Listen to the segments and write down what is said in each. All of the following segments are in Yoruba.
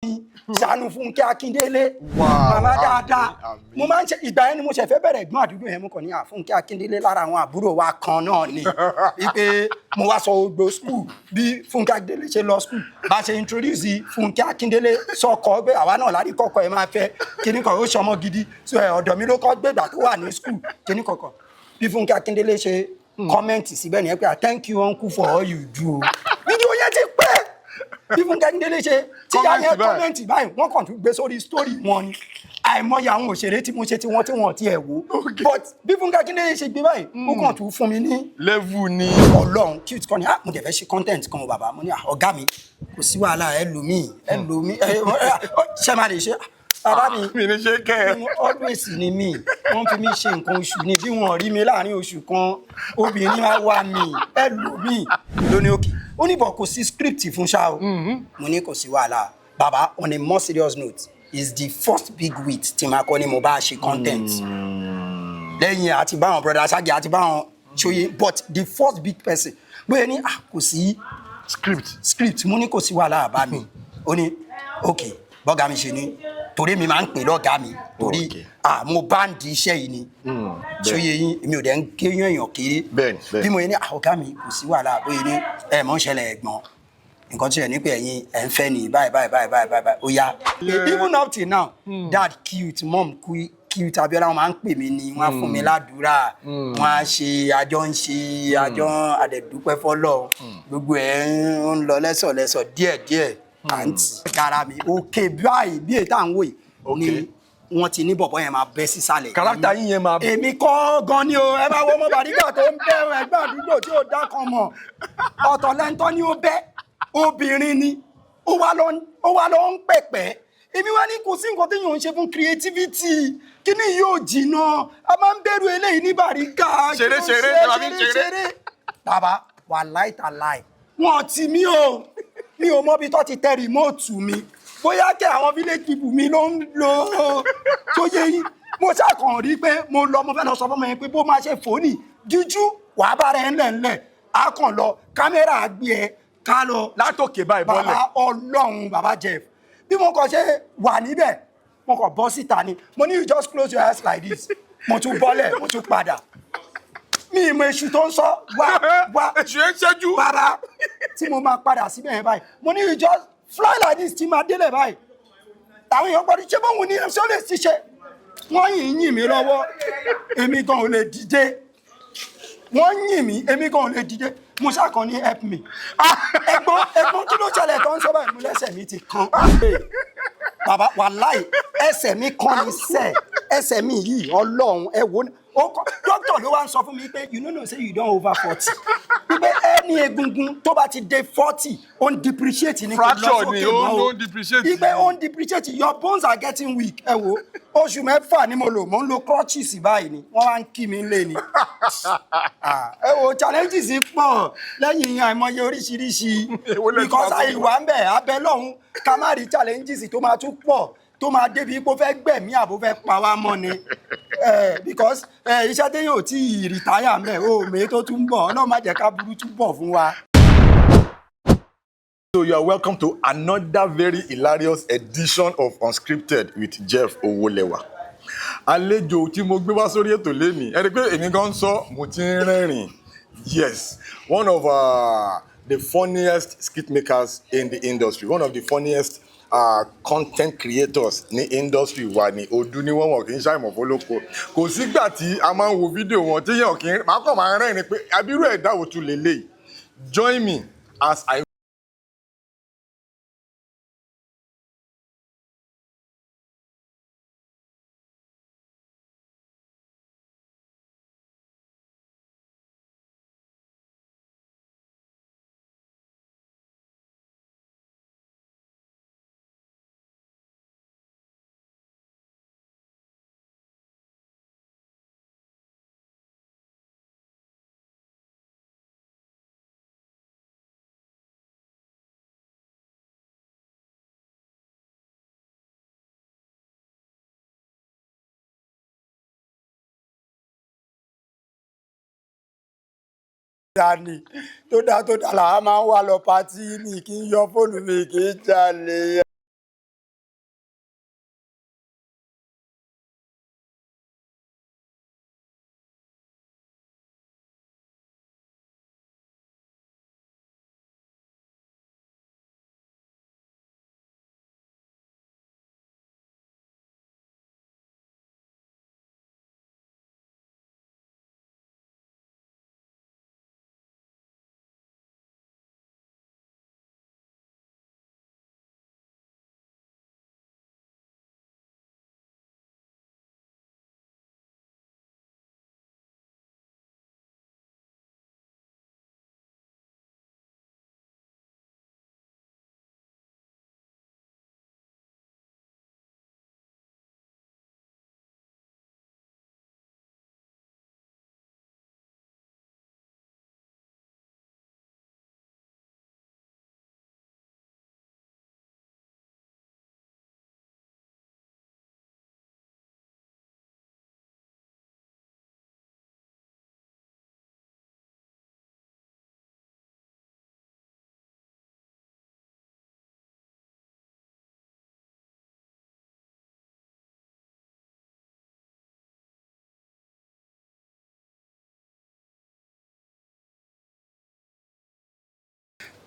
Ṣàánú Fúnkẹ́ Akíndélé. Màmá dáadáa. Àmín. Mo máa ń ṣe ìgbà yẹn ni mo ṣe fẹ́ bẹ̀rẹ̀ ẹ̀gbọ́n àdúgbò yẹn. Mo kàn ní Fúnkẹ́ Akíndélé lára àwọn àbúrò wa kan náà ni, wípé mo wá sọ gbogbo school bí Fúnkẹ́ Akíndélé ṣe lọ school, bá ṣe introduce Fúnkẹ́ Akíndélé sọkọ pé àwa náà lárí kọ́kọ́ ẹ máa fẹ́ kíní kan, ó ṣọmọ gidi. So ẹ ọ̀dọ̀ mi ló kọ́ gbégbà tó wà ní school kíní kankan. Bí Fúnkẹ́ Akíndélé ṣe comment síbẹ̀ nìyẹn pé, "Ah, thank you, uncle, for all you do." Fídíò yẹn ti pẹ́. Bí Fúnkẹ́ Akíndélé ṣe tíyá yẹn Comment báyìí. Comment báyìí, wọ́n kàn tún gbé sórí story wọn ni. Àìmọye àwọn òṣèré tí mo ṣe tí wọ́n ti ẹ̀ wò, but bí Fúnkẹ́ Akíndélé ṣe gbé báyìí, ó kàn tún fún mi ní Level ni. Ọlọ́run cute kan ni. Ah, mo dẹ̀ fẹ́ ṣe content kan o, bàbá. Mo ní, "Ah, ọ̀gá mi, kò sí wàhálà, ẹ lò mí, ẹ lò mí, ẹ ṣe máa lè ṣe, bàbá mi." Mi ní ṣe kẹ́ ẹ. Always ni mí, wọ́n fi mí ṣe nǹkan oṣù ni. Bí wọ́n rí mi láàrin oṣù kan, obìnrin máa wà mí, ẹ lò mí lóní. Òkè ó ní bọ̀, kò sí script fún ṣá o. Mo ní kò sí wàhálà, bàbá. On a more serious note, is the first big wit tí màá kọ́ ni mo bá ṣe content lẹ́yìn àti báwọn brother Shaggy àti báwọn ṣòye, but the first big person bóyá ní, ah, kò sí script. Script. Mo ní kò sí wàhálà, àbá mi. Ó ní ok. Bọ́gà mi ṣe ní torí mi máa ń pè lọ́gàá mi torí ah, mo bá ń di iṣẹ́ yìí ni. Ṣóye yín? Èmi ò dẹ̀ ń kéyàn èèyàn kéré. Bẹ́ẹ̀ni, bẹ́ẹ̀ni. Bí mo yẹ ní, ah, ọ̀gá mi, kò sí wàhálà. Bóyá ní ẹ mọ̀ ń ṣẹlẹ̀, ẹ̀gbọ́n, nǹkan tí ẹ̀ ní pé ẹ̀yin ẹ̀ ń fẹ́ ni báyìí báyìí báyìí báyìí báyìí. Ó yá, even up till now, dad cute, mom cute Abiola, wọn máa ń pè mí ni, wọn á fún mi ládùúrà, wọn á ṣe àjọ ń ṣe àjọ àdẹ̀dúpẹ́ fọlọ́. Gbogbo ẹ̀ ń lọ lẹ́sọ̀lẹ́sọ̀ díẹ̀díẹ̀. Àǹtí gara mi òkè báyìí bí èyí tá à ń wò yìí ni wọ́n ti ní bọ̀bọ̀ yẹn máa bẹ́ sísàlẹ̀. Character yín yẹn máa. Èmi kọ́ gan ni o. Ẹ bá wo ọmọ Bàrígà tó ń bẹ́ ẹgbẹ́ àdúgbò tí ò dá kan mọ̀, ọ̀tọ̀ lẹ́ńtọ́ ni ó bẹ́ obìnrin ni, ó wá lọ ń pẹ̀pẹ́. Èmi wá ní kò sí nǹkan téèyàn ń ṣe fún creativity. Kíní yóò jìnnà, a máa ń bẹ̀rù eléyìí ní Bàrígà. Kí Ṣeré, ló ń ṣeré, ṣe? ṣe máa fi ń ṣeré, ṣeré. Ṣeré. Bàbá wà láìtàláì, wọn ti mí o. Mi ò mọbi tó ti tẹ remote mi, bóyá kẹ àwọn village people mi ló ń lò ó tó yé yín. Mo ṣàkàn rí pé mo lọ, mo fẹ́ lọ sọ fún ọmọ yẹn pé bó máa ṣe fòónì jíjú wàá bá rẹ ńlẹ̀ ńlẹ̀, á kàn lọ kámẹ́rà gbé ẹ ká lọ Látòkè báyìí bọ́lẹ̀. Bàbá Ọlọ́run, bàbá Jeff, bí mo kàn ṣe wà níbẹ̀, mo kàn bọ́ síta ni. Mo ní, "You just close your eyes like this." Mo tún bọ́lẹ̀, mo tún padà. Mi ìmọ̀ èṣù tó ń sọ wá wá. Èṣù yẹn ń ṣẹ́jú. Bàbá, tí mo máa padà síbẹ̀ yẹn báyìí, mo ní, "You just fly like this." Tí máa délẹ̀ báyìí, àwọn èèyàn gbọ́dọ̀ ṣé bóun ní MC ó lè ṣiṣẹ́. Wọ́n yìn yìn mí lọ́wọ́, èmi gan ò lè dìde. Wọ́n yìn mí, èmi gan ò lè dìde. Mo ṣàkàn ní, "Help me, ẹ̀gbọ́n, ẹ̀gbọ́n, kí ló ṣẹlẹ̀?" Tó ń sọ báyìí, mo lẹ́sẹ̀ mi ti kan. Bàbá, wàláì, ẹsẹ̀ mi kan ní sẹ́, ẹsẹ̀ mi yìí, Ọlọ́run, ẹ wo ó kọ́. Dókítà ló wá ń sọ fún mi pé, "You no know say you don over 40?" Wípé ẹni egungun tó bá ti dé 40, ó ń depreciate ní, kò lọ Fracture sókè ni, ó mọ́ o. ó ń depreciate. Wípé ó ń depreciate, your bones are getting weak. Ẹ wo oṣù 6 ni mo lò, mo ń lo crutches báyìí ni. Wọ́n wá ń kí mi lé ni. Ah, ẹ wo, challenges pọ̀ lẹ́yìn àìmọye oríṣiríṣi. Èwo lẹ tún Because máa tún àìwá ń bẹ̀ abẹ́ lọ́hún, ká má rí challenges tó máa tún pọ̀, tó máa débi pé ó fẹ́ gbẹ̀mí àbó fẹ́ pa wá mọ́ ni. Because iṣẹ́ téèyàn ò tí ì retire ń bẹ̀ o, mèé tó tún bọ̀. Ọlọ́run má jẹ́ ká burú tún bọ̀ fún wa. So you are welcome to another very hilarious edition of Unscripted with Jeff Owolewa. Àlejò tí mo gbé wá sórí ètò lénìí, ẹ rí i pé èmi gan ń sọ, mo ti ń rẹ́rìn. Yes, one of the funniest skit makers in the industry, one of the funniest content creators ní industry wa ní odu ní wọ́n, wọ̀n kì í ṣàìmọ̀ fólóko. Kò sígbà tí a máa ń wo fídíò wọn tí yàn kì í máa kàn máa rẹ́rìn pé abirú ẹ̀dá wo tún lélẹ́yìí. Join me as I Dání tó dáa tó dáa làwa máa ń wá lọ party. Mi kì í yọ fóònù, mi kì í jalè.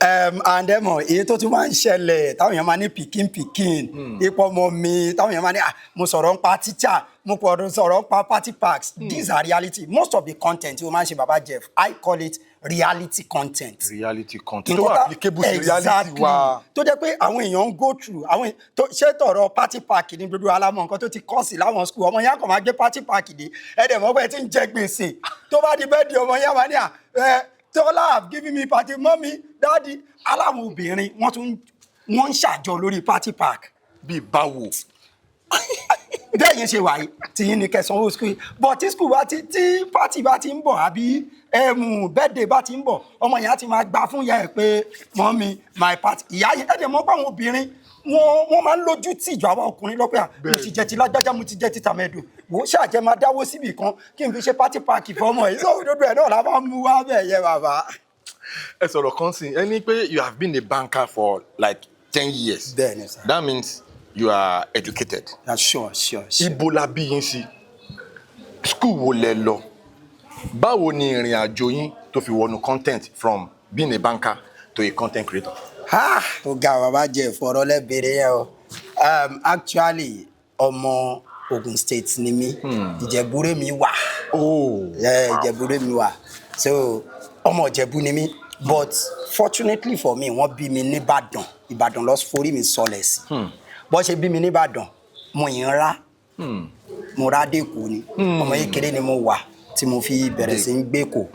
And ẹ mọ̀, èyí tó tún máa ń ṣẹlẹ̀ táwọn èèyàn máa ní pikin pikin ipò ọmọ mi, táwọn èèyàn máa ní, ah, mo sọ̀rọ̀ nípa teacher, mo pọ̀ sọ̀rọ̀ nípa party packs. These are reality. Most of the content tí o máa ń ṣe, Baba Jeff, I call it reality content. Reality content tó Nǹkan wà applicable sí reality wa. Tó jẹ́ pé àwọn èèyàn ń go through àwọn tó ṣé tọ̀rọ̀ party pack ní gbogbo alámọ̀ nǹkan tó ti kọ́ sí láwọn school. Ọmọ yẹn á kàn máa gbé party pack dé, ẹ dẹ̀ mọ́ pé ẹ ti ń jẹ gbèsè. Tó bá di bẹ́ẹ̀ di, ọmọ yẹn wá ní à ẹ Tọ́lá have given me party, mommy, daddy. Aláwọn obìnrin, wọ́n tún wọ́n ń ṣàjọ lórí party pack. Bíi báwo? Bẹ́ẹ̀ yẹn ṣe wà yìí, tí yín ní kẹsàn-án owó school, but tí school bá ti, tí party bá ti ń bọ̀, àbí birthday bá ti ń bọ̀, ọmọ yẹn á ti máa gbà fún ìyá ẹ̀ pé, "Mommy, my party." Ìyá yẹn, ẹ̀ dẹ̀ mọ́ pé àwọn obìnrin wọ́n máa ń lójú tì ju àwọn ọkùnrin lọ pé à mo ti jẹ ti lágbájá, mo ti jẹ ti tàmẹ̀dù, wò ó ṣàjẹ́ máa dáwó síbì kan kí n fi ṣe party pack fọmọ yìí. Sọ òdodo ẹ̀ náà la máa ń mú wá bẹ́ẹ̀ yẹ, bàbá. Ẹ sọ̀rọ̀ kan sí, ẹ ní pé you have been a banker for like 10 years. Bẹ́ẹ̀ni sir. That means you are educated. Yeah, sure. Ibo la bí yín sí? School wo lẹ lọ? Báwo ni ìrìn àjò yín tó fi wọnú content, from being a banker to a content creator? Ha, ó ga, bàbá jẹ ìfọ̀rọ̀ lẹ́bẹ̀rẹ̀ yẹn o. Actually, ọmọ Ogun State ni mí. Ìjẹ̀búrẹ́ mi wà. Yeah, Ìjẹ̀búrẹ́ mi wà. So ọmọ Ìjẹ̀bú ni mí, but fortunately for me, wọ́n bí mi nìbàdàn. Ìbàdàn lọ forí mi sọlẹ̀ sí. Bọ́n ṣe bí mi nìbàdàn, mo yìn ń rá, mo rá dẹ́kọ̀ ni. Ọmọ kékeré ni mo wà tí mo fi bẹ̀rẹ̀ sí ń gbé kò.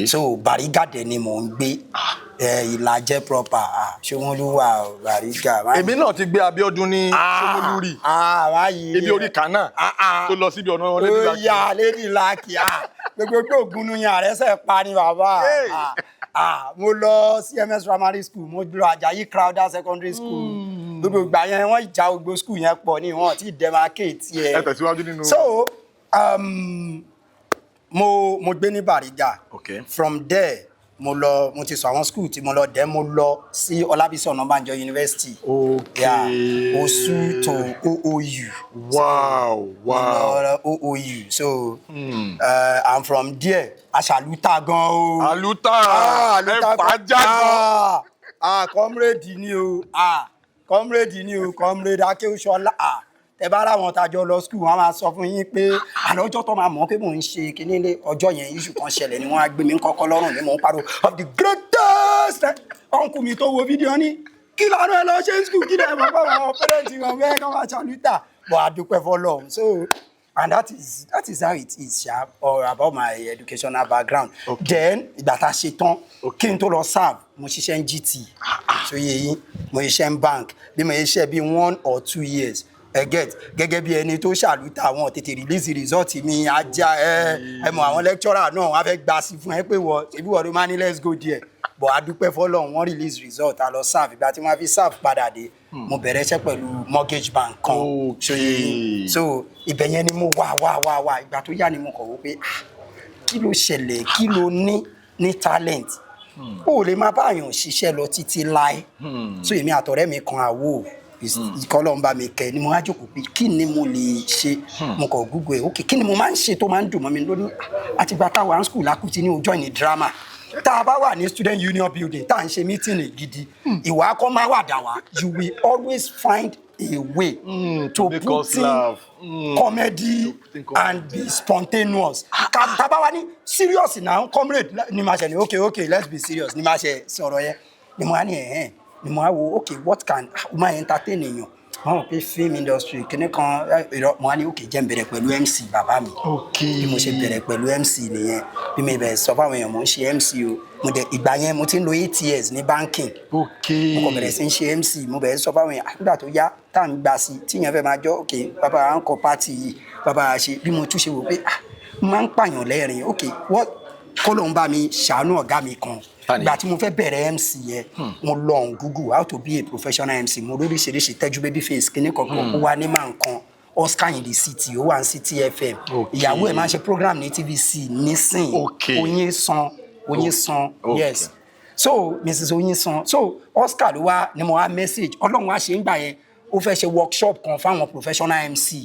So Bariga dẹ̀ ni mò ń gbé. Ẹ Ìlàjẹ proper, ah, Ṣómólú wà o, Bariga. Èmi náà ti gbé Abíọ́dún ní Ṣómólú rí. Ah, wáyé. Ibi orí kan náà tó lọ síbi ọ̀nà Lady Ó Lucky. yá, Lady Lucky, ah, gbogbo ògúnnu yẹn àrẹsẹ̀ pa ni, bàbá. Hey. Ah, ah, mo lọ CMS Primary School, mo lọ Ajayi Crowther Secondary School. Gbogbo ìgbà yẹn, wọ́n ìjà gbogbo school yẹn pọ̀ ní wọ́n ti demarcate yẹn. Ẹ tẹ̀síwájú nínú. So mo gbé ní Bariga. From there, mo lọ, mo ti sọ àwọn school tí mo lọ dẹ́, mo lọ sí Ọlábísí Ọ̀nàbànjọ University. Yeah, OSU to OOU. Lọ OOU. So and from there, aṣàlùtà gan o. Àlùtà. Ah, ẹ àlùtà. Fàájà gan. Ah, ah, comrade ni o, ah, comrade ni o, comrade Akéwùsọlá. Ah, tẹ bá ra àwọn tajọ lọ school, wọn máa sọ fún yín pé àlọ́ ọjọ́ tó máa mọ̀ pé mò ń ṣe kinní lé ọjọ́ yẹn, issue kan ṣẹlẹ̀ ni wọ́n á gbé mi kọ́kọ́ lọ́rùn ni mò ń pariwo of the greatest uncle mi tó wo fídíò ní kí lọ́rùn ẹ lọ ṣe ń school, kí lè mọ̀ pé àwọn parents wọn fẹ́ kọ́ máa ṣàlùtà bọ̀ àdúpẹ́ fọlọ́run. So and that is how it is sha, or about my educational background. Then ìgbà tá a ṣe tán, kí n tó lọ serve, mo ṣiṣẹ́ ní GT, so yé yín, mo ṣiṣẹ́ ní bank. Bí mo ṣiṣẹ́ bí 1 or 2 years, ẹ get, gẹ́gẹ́ bí ẹni tó ṣàlùtà, àwọn tètè release result mi ajá. Ẹ mọ̀ àwọn lecturer náà, wọ́n á fẹ́ gbà sí fún ẹ pé wọ́n ṣebí wọ́n ló máa ní let's go there, but a dúpẹ́ fọlọ́run, wọ́n release result, a lọ serve. Ìgbà tí wọ́n fi serve padà dé, mo bẹ̀rẹ̀ iṣẹ́ pẹ̀lú mortgage bank kan. So yé yín? So ibẹ̀ yẹn ni mo wà wà wà wà. Ìgbà tó yá ni mo kọ̀ wò pé, ah, kí ló ṣẹlẹ̀? Kí ló ní talent, ó lè máa bá àyàn ṣiṣẹ́ lọ títí láé. So èmi àtọ̀rẹ́ mi kan, àwò ìkọlọ́ ń bá mi kẹ́ ni, mo wá jókòó pé kí ni mo lè ṣe. Mo kàn Google ẹ̀, ok, kí ni mo máa ń ṣe tó máa ń dùn mọ́ mi lónìí? Àtìgbà táwa ń school lákùtì ní ojú ìní drama, tá a bá wà ní student union building, tá à ń ṣe meeting gidi, ìwà akọ́ máa wà dà wá, you will always find a way to make put us in laugh. Comedy put in comedy. And be spontaneous. Tá bá wá ní serious now, comrade ni máa ṣe ní okay, let's be serious, ni máa ṣe sọ̀rọ̀ yẹn ni mo á ní ẹ̀hẹ́n ni mo á wo, okay, what can o máa entertain èèyàn? Wọ́n mọ̀ pé film industry kìíní kan irọ́. Mo á ní okay, jẹ́ n bẹ̀rẹ̀ pẹ̀lú MC, bàbá mi. Bí mo ṣe bẹ̀rẹ̀ pẹ̀lú MC nìyẹn. Bí mo bẹ̀rẹ̀ sọ fáwọn èèyàn, mo ń ṣe MC o. Mo dẹ̀ ìgbà yẹn, mo ti ń lo 8 years ní banking. Mo kàn bẹ̀rẹ̀ sí ń ṣe MC. Mo bẹ̀rẹ̀ sọ fáwọn èèyàn. Nígbà tó yá, tá à ń gbà sí tí yẹn fẹ́ máa jọ́, ok, bàbá à ń kọ party yìí, bàbá à ṣe. Bí mo tún ṣe wò pé, ah, mo máa ń pààyàn lẹ́rìn, ok, what, kó ló ń bá mi ṣàánú ọ̀gá mi kan. Tani? Ìgbà tí mo fẹ́ bẹ̀rẹ̀ MC yẹn, mo lọ on Google how to be a professional MC. Mo lóríṣiríṣi, Tẹ́jú Baby Face kíní kankan, ó wá ní máa nǹkan Oscar in the City, ó wà ní City FM. Ìyàwó ẹ̀ máa ń ṣe program ní TVC nísìn. Oyin San, Oyin San. Yes, so Mrs Oyin San. So Oscar ló wá ni mo wá message. Ọlọ́run wá ṣe ń gbà yẹn, ó fẹ́ ṣe workshop kan fáwọn professional MC.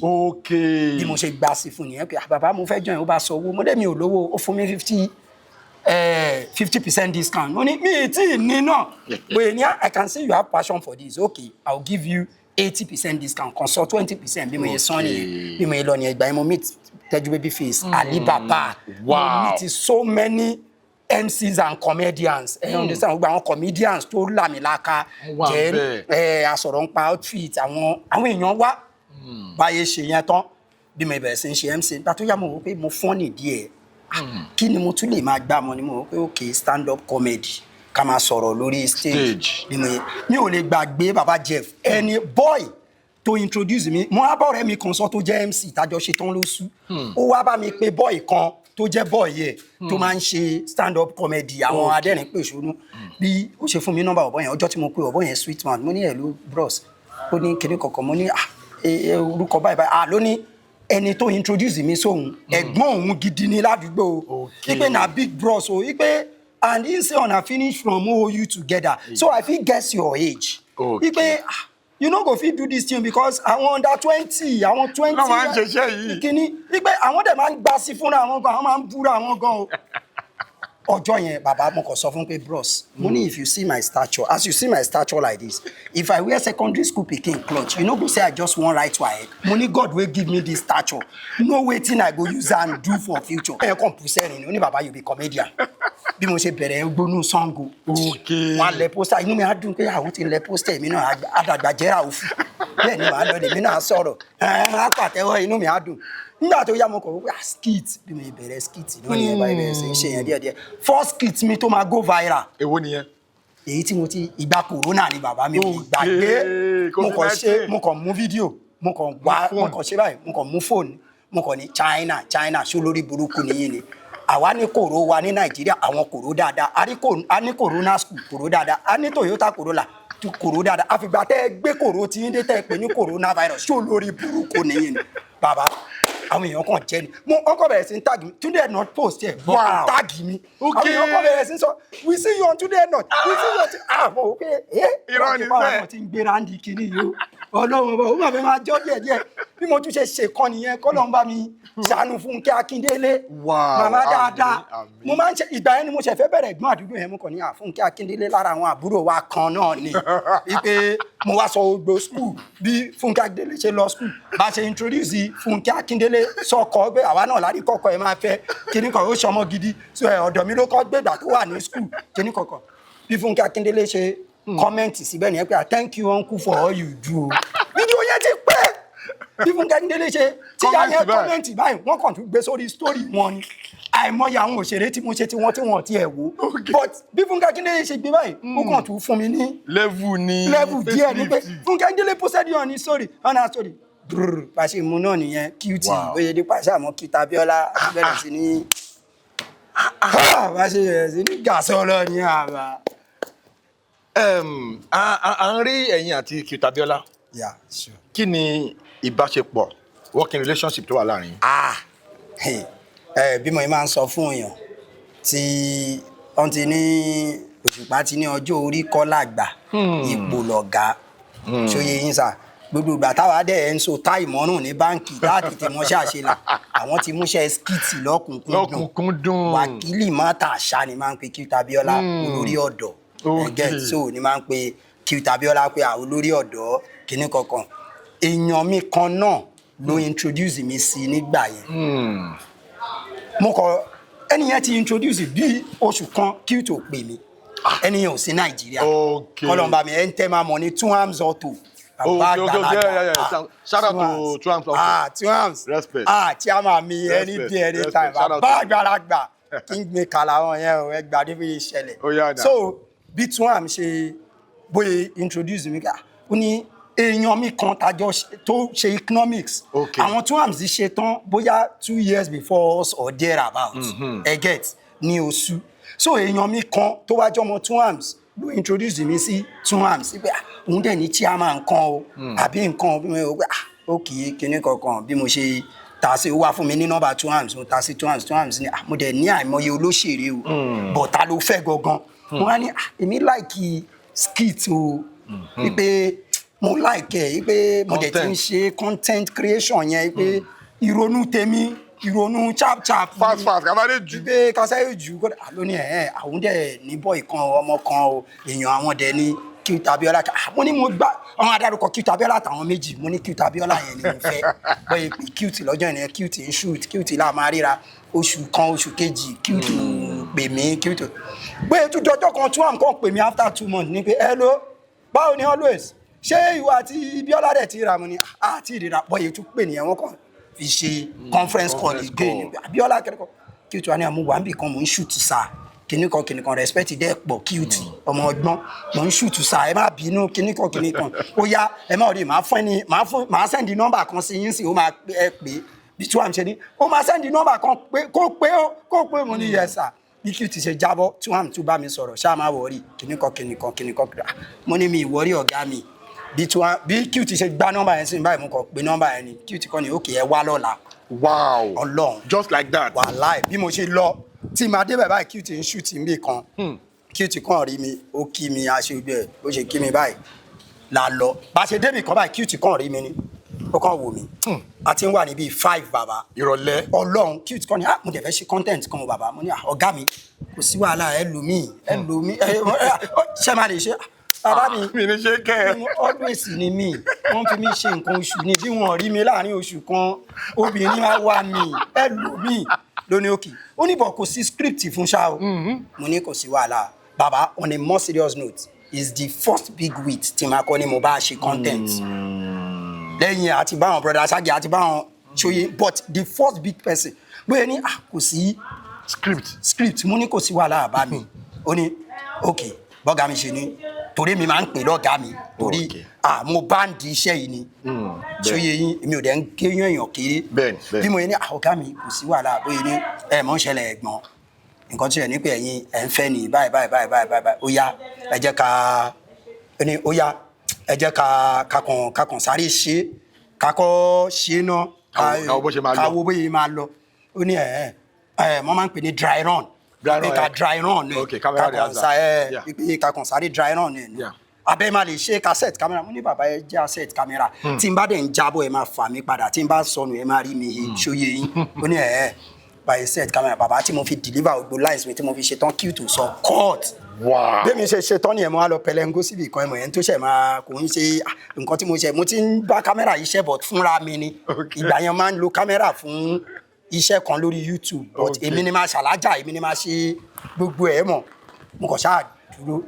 Bí mo ṣe gbà sí fún nìyẹn pé, "Ah, bàbá, mo fẹ́ join." Ó bá sọ owó, mo dé mi ò lówó, ó fún mi fifty 50% discount. Mo ní mi ì tí ì ní náà bóyá ní, "I can see you have passion for this. Okay, I will give you 80% discount." Kan sọ 20%. Bí mo yẹ sọ nìyẹn. Bí mo yẹ lọ nìyẹn. Ìgbà yẹn, mo meet Tẹ́jú Babyface, Ali Baba. Mo meet so many MCs and comedians, ẹ understand, gbogbo àwọn comedians tó làmìlaka. Wà jẹ́ bẹ́ẹ̀. Ẹ asọ̀rọ̀ ń pa outfit àwọn èèyàn wá báyé ṣe yẹn tán. Bí mo bẹ̀rẹ̀ sí ń ṣe MC, nígbà tó yá, mo wò pé mo funny díẹ̀. Kí ni mo tún lè máa gbà mọ́ ni? Mo wò pé okay, stand up comedy, ká máa sọ̀rọ̀ lórí stage. Stage. Bí mo yẹ, mi ò lè gbàgbé baba Jeff, ẹni boy tó introduce mi. Mo wá bá ọ̀rẹ́ mi kan sọ tó jẹ́ MC tájọ ṣe tán lóṣù. Ó wá bá mi pé boy kan tó jẹ́ boy yẹ tó máa ń ṣe stand up comedy, àwọn adẹ́rìn pèsònú. Bí ó ṣe fún mi nọ́mbà ọ̀bọ yẹn, ọjọ́ tí mo pe ọ̀bọ yẹn, "Sweet man." Mo ní, "Hello bros." Ó ní kinní kọ̀ọ̀kan. Mo ní, "Ah, orúkọ báyìí báyìí." Ah, ló ní ẹni tó introduce mi sóhun, ẹ̀gbọ́n òun gidi ní ládùúgbò o. Ipe na big bros o, ipe and he say una finish from OU together, so I fit guess your age. Ipe, "Ah, you no go fit do this thing because àwọn under 20, àwọn 20 Náà máa ń ṣiṣẹ́ yìí. Kíní ipe àwọn dẹ̀ máa ń gbá sí fúnra àwọn gan, àwọn máa ń búra àwọn gan o." Ọjọ́ yẹn, bàbá, mo kàn sọ fún pé, "Bros," mo ní, "if you see my stature, as you see my stature like this, if I wear secondary school pikin cloth, you no go say I just wan write WAEC." Mo ní, "God wey give me this stature know wetin I go use am do for future." Ẹ kàn pù sẹ́rìn ni. Ó ní, "Bàbá, you be comedian." Bí mo ṣe bẹ̀rẹ̀ gbónú Sango, wọn á lẹ poster, inú mi á dùn pé àwọn ti lẹ poster èmi náà, àdàgbàjẹ́ra òfù. Bẹ́ẹ̀ ni màá lọ, lèmi náà sọ̀rọ̀, ẹ̀ á pàtẹ́wọ́, inú mi á dùn. Nígbà tó yá, mo kọ̀ wípé, ah, skit. Bí mo bẹ̀rẹ̀ skit náà nìyẹn báyìí, bẹ̀rẹ̀ sí í ṣe yẹn díẹ̀díẹ̀. First skit mi tó máa go viral, Èwo nìyẹn? Èyí tí mo ti ìgbà corona ni, bàbá. Mi ò lè gbàgbé. Mo kàn ṣe, COVID-19. mo kàn mú fídíò, mo kàn wá, mo kàn ṣe báyìí, mo kàn mú fóònù, mo kàn ní, "China, China, ṣó lórí burúkú nìyí ni? Àwa ní kòró wa ní Nàìjíríà, àwọn kòró dáadáa. A ní corona school, kòró dáadáa. A ní Toyota Corolla tu, kòró dáadáa. Àfìgbà tẹ́ ẹ gbé kòró tí ń dé, tẹ́ ẹ pè ní coronavirus, ṣó lórí burúkú nìyí ni?" Bàbá, àwọn èèyàn kàn jẹ́ ni. Mo ọkọ̀ bẹ̀rẹ̀ sí ń tag mi. Túndé Ednut post ẹ̀, bọ́ tag mi. Àwọn èèyàn kàn bẹ̀rẹ̀ sí ń sọ, "We see you on Túndé Ednut, we see you on Túndé." Ah, mo wò pé ẹ́ Irọ́ ni báwọn bẹ́ẹ̀. náà ti ń gbéra ń di kinní yìí o. Ọlọ́run ọba, ó máa fẹ́ máa jọ́ díẹ̀ díẹ̀. Bí mo tún ṣe ṣe kan nìyẹn, kọ́lọ́run bá mi ṣàánú Fúnkẹ́ Akíndélé. Màmá Àmín, dáadáa. àmín. Mo máa ń ṣe ìgbà yẹn ni mo ṣe fẹ́ bẹ̀rẹ̀ ẹ̀gbọ́n àdúgbò yẹn. Mo kàn ní à, Fúnkẹ́ Akíndélé lára àwọn àbúrò wa kan náà ni, wípé mo wá sọ gbogbo school bí Fúnkẹ́ Akíndélé ṣe lọ school, bá ṣe introduce Fúnkẹ́ Akíndélé sọkọ pé àwa náà lárí kọ́kọ́ ẹ máa fẹ́ kíní kan, ó ṣọmọ gidi. So ẹ ọ̀dọ̀ mi ló kọ́ gbégbà tó wà ní school kíní kankan. Bí Fúnkẹ́ Akíndélé ṣe comment síbẹ̀ nìyẹn pé, "Ah, thank you uncle for all you do o." Fídíò yẹn ti pẹ́. Bí Fúnkẹ́ Akíndélé ṣe tíyá yẹn Comment báyìí. comment báyìí, wọ́n kàn tún gbé sórí story wọn ni. Àìmọye àwọn òṣèré tí mo ṣe tí wọ́n ti ẹ̀ wò, but bí Fúnkẹ́ Akíndélé ṣe gbé báyìí, ó kàn tún fún mi ní Level ni. Level díẹ̀ ní pé Facelift. Fúnkẹ́ Akíndélé posted on his story, on her story brrr. Bá ṣe mú náà nìyẹn, QT. Bóyá dé pàṣẹ àmọ́ Cute Abiola bẹ̀rẹ̀ sí ní, bá ṣe bẹ̀rẹ̀ sí ní gàṣọ́ lọ ní àbá. À ń rí ẹ̀yin àti Cute Abiola. Yeah, sure. Kí ni ìbáṣepọ̀, working relationship tó wà láàrin yín? Ah, hey, ẹ bí mo máa ń sọ fún èèyàn tí wọ́n ti ní òṣùpá ti ní ọjọ́ orí kọ́ làgbà, ipò lọ̀gá. Ṣòye yín sà? Gbogbo ìgbà táwa dẹ̀ ń so táì mọ́rùn ní báǹkì tá a tètè mọ́ṣẹ́ àṣelà, àwọn ti múṣẹ́ skit lọ́kùnkúndùn. Lọ́kùnkúndùn. Wákìlì mọ́tà àṣà ni máa ń pe Cute Abiola, olórí ọ̀dọ́. Ẹgẹ́ so ni máa ń pe Cute Abiola pé àwọn olórí ọ̀dọ́ kìíní kankan. Èèyàn mi kan náà ló introduce mi sí nígbà yẹn. Mo kọ ẹni yẹn ti introduce bí oṣù kan, Cute ò pè mí. Ẹni yẹn ò sí Nàìjíríà. Kọlọmba mi ẹ ń tẹ́ máa mọ̀ ní Two Arms Auto. Bàbá àgbàlagbà. Yeah. Shout out to Two Arms Auto. Ah, Two Arms. Respect. Ah, chairman mi, any Respect, day, anytime. respect. Shout out Bàbá to àgbàlagbà, kingmaker làwọn yẹn o. Ẹ gbàdé bí ìṣẹ̀lẹ̀. Ó yá náà. So bí Two Arms ṣe bóyá introduce mi ká, ó ní èèyàn mi kan tajọ tó ṣe economics. Àwọn Two Arms ṣe tán bóyá 2 years before us or thereabout, ẹ get, ní oṣù. So èèyàn mi kan tó wá jọmọ Two Arms ló introduce mi sí Two Arms pé, ah, òun dẹ̀ ní chairman kan o àbí nǹkan. Bí mo rò pé, ah, ok, kinní kankan. Bí mo ṣe ta sí, ó wá fún mi ní nọ́mbà Two Arms. Mo ta sí Two Arms. Two Arms ní, ah, mo dẹ̀ ní àìmọye olóṣèré o, but ta ló fẹ́ gangan? Mo wá ní, ah, èmi like skit o, wípé mo like ẹ, wípé mo dẹ̀ ti ń Content. ṣe content creation yẹn, wípé ìrònú tèmi Ìrònú chap chap. Fast fast, ká bá lè jù. Pé kásá yóò jù kó ló ní ẹ̀ àwọn dẹ̀ ní boy kan, ọmọ kan o, èèyàn àwọn dẹ̀ ní Cute Abiola. Ah, mo ní mo gbá àwọn adarúkọ Cute Abiola àtàwọn méjì. Mo ní Cute Abiola yẹn ni mo fẹ́. Bọ́yì pé Cute lọ́jọ́ yẹn, Cute ń shoot, Cute là máa ríra oṣù kan, oṣù kejì, Cute pè mí. Cute bóyá tún dọjọ́ kan tún àǹkan pè mí after 2 months ní pé, "Hello, báwo ni always, ṣé ìwọ àti Bíọ́lá dẹ̀ ti rà?" Mo ní àti ìrira. Bọ́yì tún pè nìyẹn, wọ́n kàn fi ṣe conference call Conference again. call. Abiola kẹ́kọ̀ọ́ Cute wa ní àmú wà níbì kan, mò ń shoot sa kinní kan kinní kan. Respect dẹ́ pọ̀, Cute ọmọ ọgbọ́n. Mò ń shoot sa, ẹ má bínú, kinní kan kinní kan. Ó yá, ẹ má rí, màá fún ẹni, màá fún, màá send nọ́mbà kan sí yín sí, ó máa ẹ pè bí tí wàá ṣe ní ó máa send nọ́mbà kan pé kó pé ó kó pé. Mo ní, "Yes sir." Bí Cute ṣe jábọ́ tí wọ́n tún bá mi sọ̀rọ̀, ṣáà má worry, kinní kan kinní kan kinní kan. Mo ní mi ì worry, ọ̀gá mi. Bí tí wọ́n bí Cute ṣe gbá nọ́mbà yẹn sí báyìí, mo kàn pé nọ́mbà yẹn ni. Cute kọ́ ni, "Okay, ẹ wá lọ́la." Ọlọ́run. Just like that. Wàláì, bí mo ṣe lọ tí màá débẹ̀ báyìí, Cute ń shoot níbì kan. Cute kàn rí mi, ó kí mi, aṣojú ẹ̀ bó ṣe kí mi báyìí là lọ. Bá a ṣe débì kan báyìí, Cute kàn rí mi ni, ó kàn wò mí. A ti ń wà níbí 5, bàbá. Ìrọ̀lẹ́. Ọlọ́run. Cute kan ní, "Ah, mo dẹ̀ fẹ́ ṣe content kan o, bàbá." Mo ní, "Ah, ọ̀gá mi, kò sí wàhálà, ẹ lù mí, ẹ lù mí, ẹ ṣe máa lè ṣe, bàbá mi." Mi ní ṣe kẹ́ ẹ. Always ni mí, wọ́n fi mí ṣe nǹkan oṣù ni. Bí wọ́n rí mi láàrin oṣù kan, obìnrin máa wá mi. Ẹ lù mí lóní òkè. Ó ní bọ̀ kò sí script fún ṣá o. Mo ní kò sí wàhálà, bàbá. On a more serious note, is the first big wit tí màá kọ́ ni mo bá ṣe content lẹ́yìn àti báwọn brother Ṣáàgì àti báwọn ṣòye, but the first big person bóyá ní, ah, kò sí script. Script. Mo ní kò sí wàhálà, àbá mi. Ó ní ok. Bọ́gà mi ṣe ní torí mi máa ń pè lọ́gàá mi torí ah, mo bá ń di iṣẹ́ yìí ni. Ṣòye yín, èmi ò dẹ̀ ń kéyàn èèyàn kéré. Bẹ́ẹ̀ni, bẹ́ẹ̀ni. Bí mo yẹ ní, ah, ọ̀gá mi, kò sí wàhálà. Bóyá ní ẹ mọ̀ ń ṣẹlẹ̀, ẹ̀gbọ́n, nǹkan tí ẹ̀ ní pé ẹ̀yin ẹ̀ ń fẹ́ ní báyìí báyìí báyìí báyìí báyìí. Ó yá, ẹ jẹ́ ká ó ní ó yá, ẹ jẹ́ ká kàn sáré ṣe, ká kọ́ ṣe náà. Ká wo bó ṣe máa lọ. Ká wo bóyá máa lọ. Ó ní ẹ̀ ẹ̀ wọ́n máa ń pè ní dry run. Dry run, pé ká ẹ. Dry run ẹ̀. Okay, camera ká kàn rehearsal. ẹ̀ pé ká kàn sáré dry run ẹ̀ ní abẹ́ máa lè ṣe ká set camera. Mo ní, "Bàbá, ẹ jẹ́ set camera. Tí n bá dẹ̀ ń jábọ̀, ẹ máa fà mí padà. Tí n bá sọnù, ẹ máa rí mi he." Ṣóyè yín? Ó ní ẹ̀ ẹ̀ báyìí set camera, bàbá. Tí mo fi deliver gbogbo lines mi, tí mo fi ṣe tán, cute sọ cut. Bí mi ṣe ṣe tán nìyẹn, mo wá lọ pẹlẹngó síbi kan. Ẹmọ yẹn tó ṣe máa kò ń ṣe, ah, nǹkan tí mo ṣe, mo ti ń bá kámẹ́rà yìí ṣe but fúnra mi ni. Ìgbà yẹn máa ń lo kámẹ́rà fún iṣẹ́ kan lórí YouTube, but èmi ni máa ṣàlájà, èmi ni máa ṣe gbogbo ẹ̀ mọ̀. Mo kàn ṣáà dúró,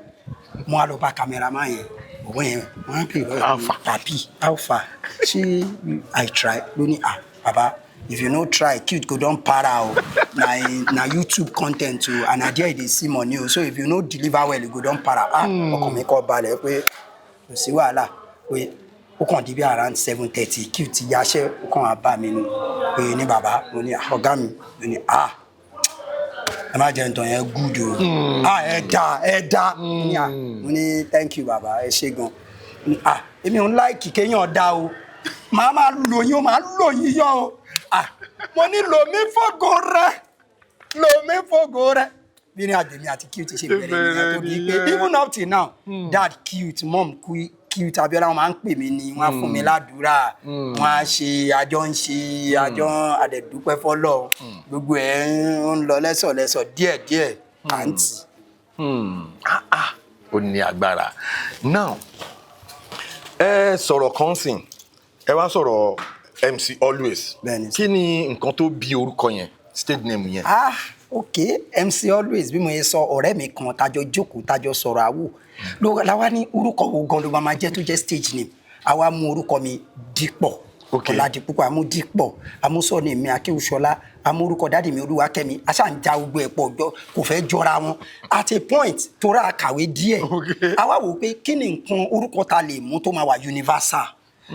mo wá lọ bá cameraman yẹn, òun yẹn wọ́n á pè lọ́yọ̀. Alpha. Tàbí alpha, ṣé I try lóní. "Ah, baba, if you no try, cute go don para o. Na YouTube content o, and na there you dey see money o. So if you no deliver well, you go don para." Ah, ọkàn mi kọ́ balẹ̀ pé kò sí wàhálà, pé ó kàn di bí around 7:30, cute yaṣẹ́, ó kàn wá bá mi nù pé ní, "Bàbá." Mo ní, "Ah, ọ̀gá mi." Mo ní, "Ah, ẹ má jẹ́ ntàn yẹn, good o. Ah, ẹ dá, ẹ dá." Mo ní, "Ah." Mo ní, "Thank you, bàbá, ẹ ṣé gan." Mo ní, "Ah, èmi ò ń like kéèyàn dá o, màá máa lò yín o, màá lò yín yọ o." Ah, mo ní, "Lò mí fògo rẹ, lò mí fògo rẹ." Bí ní àjèmí àti Cute ṣe bẹ̀rẹ̀ nìyẹn, tó di pé even up till now, dad Cute, mom Cute Abiola, wọn máa ń pè mí ni, wọn á fún mi ládùúrà, wọn á ṣe àjọ ń ṣe àjọ àdẹ̀dúpẹ́ fọlọ́. Gbogbo ẹ̀ ń lọ lẹ́sọ̀lẹ́sọ̀, díẹ̀díẹ̀, àǹtí. Ah, ah, ó ní agbára. Now, ẹ sọ̀rọ̀ kan sìn, ẹ wá sọ̀rọ̀ MC Always. Bẹ́ẹ̀ni. Kí ni nǹkan tó bí orúkọ yẹn, stage name yẹn? Ah, ok. MC Always, bí mo yẹ sọ, ọ̀rẹ́ mi kan tájọ jókòó, tájọ sọ̀rọ̀ àwò ló láwa ní orúkọ wo gan ló máa jẹ́ tó jẹ́ stage name. Àwa mú orúkọ mi Dípọ̀ Ọ̀làdìpúpọ̀, àmú Dípọ̀, àmúsọ̀nì mi Akéwùsọlá, àmú orúkọ daddy mi Olúwakẹ́mi. Aṣá ń ja gbogbo ẹ̀ pọ̀ jọ, kò fẹ́ jọra wọn. At a point, tóra kàwé díẹ̀, àwa wò pé kí ni nǹkan orúkọ ta lè mú tó máa wà universal,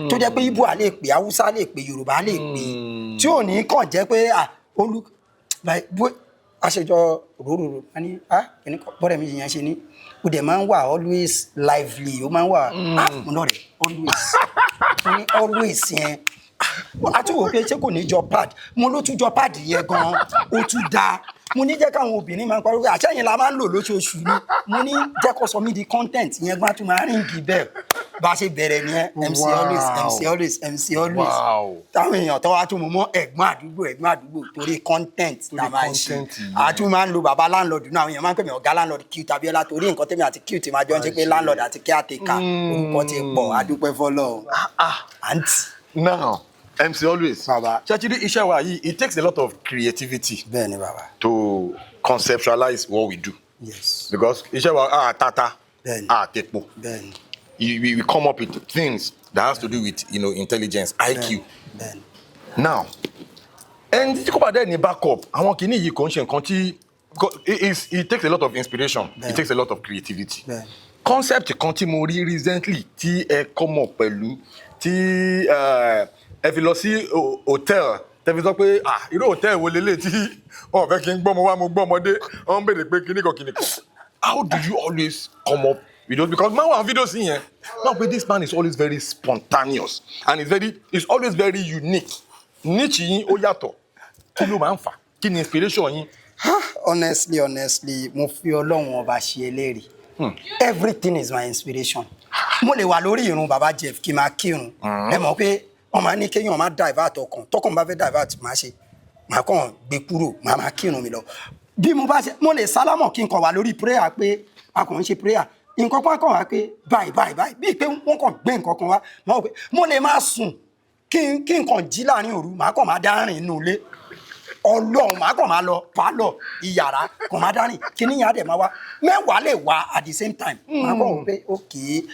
tó jẹ́ pé Ìgbò á lè pè, Haúsá lè pè, Yorùbá lè pè, tí ò ní kàn jẹ́ pé ah, olú báyìí bó aṣèjọ rúrùrù a ní, ah, kìíní kan bọ́dẹ̀ mi yẹn ṣe ní, ó dẹ̀ máa ń wà always lively, ó máa ń wà. Ah, mo lọ rẹ̀ always, mo ní always yẹn, ah, a tún wò pé ṣé kò ní jọ pad. Mo ló tún jọ pad yẹn gan, ó tún dáa. Mo ní jẹ́ káwọn obìnrin máa ń pariwo pé àṣẹyìn la máa ń lò lóṣooṣù ni. Mo ní jẹ́ kó sọ mí di content yẹn gan, tún máa ring bẹ́ẹ̀. Bá a ṣe bẹ̀rẹ̀ nìyẹn, MC Always, MC Always, MC Always. Táwọn èèyàn tó wá tún mú mọ́ ẹ̀gbọ́n àdúgbò, ẹ̀gbọ́n àdúgbò, torí content tá a máa ń ṣe. Content yìí. A tún máa ń lo bàbá landlord náà. Àwọn èèyàn máa ń pè mí ọ̀gá landlord Cute Abiola, torí nǹkan tẹ́mi àti Cute máa jọ ń ṣe, pé landlord àti caretaker, orúkọ ti pọ̀. Adúpẹ́ fọlọ́run, àǹtí. Now, MC Always, Bàbá. ṣé iṣẹ́ wa yìí, it takes a lot of creativity Bẹ́ẹ̀ ni, bàbá. to conceptualize what we do, because iṣẹ́ wa, ah, tata, Bẹ́ẹ̀ni. ah, tepo, Bẹ́ẹ̀ni. we come up with things that has to do with intelligence, IQ. Bẹ́ẹ̀ni. Now, ẹni tí kò bá dẹ̀ ní backup, àwọn kìíní yìí kò ń ṣe nǹkan tí it takes a lot of inspiration, it takes a lot of creativity. Concept kan tí mo rí recently tí ẹ come up pẹ̀lú, tí ẹ fi lọ sí hotel, tẹ́ fi sọ pé, "Ah, irú hotel wo lélẹ̀ tí wọn fẹ́ kí n gbọ́mọ wá, mo gbọ́mọdé, wọ́n ń béèrè pé kíní kan kíní kan." How do you always come up with those? Because man, one video sí yẹn náà pé this man is always very spontaneous and is always very unique. Niche yín ó yàtọ̀. Kí ló máa ń fà? Kí ni inspiration yín? Honestly, honestly, mo fi Ọlọ́run Ọba ṣe ẹlẹ́rìí, everything is my inspiration. Mo lè wà lórí irun, baba Jeff, kí n máa kírun. Ẹ mọ̀ pé wọ́n máa ní kéèyàn má divert ọkàn. Tọkàn bá fẹ́ divert, máa ṣe, màá kàn gbé kúrò, màá máa kírun mi lọ. Bí mo bá ṣe, mo lè sálámọ̀ kí n kàn wà lórí prayer, pé a kàn ń ṣe prayer, nǹkan kan kàn wá pé báyìí báyìí báyìí, bíi pé wọ́n kàn gbé nǹkan kan wá. Màá wò pé mo lè máa sùn, kí n kàn jí láàrin òru, màá kàn máa dá rìn inú ilé. Ọlọ́run, màá kàn máa lọ pálọ̀, ìyàrá, kàn máa dárìn. Kíní yẹn á dẹ̀ máa wá, 10 lè wá at the same time. Màá kàn wò pé, ok,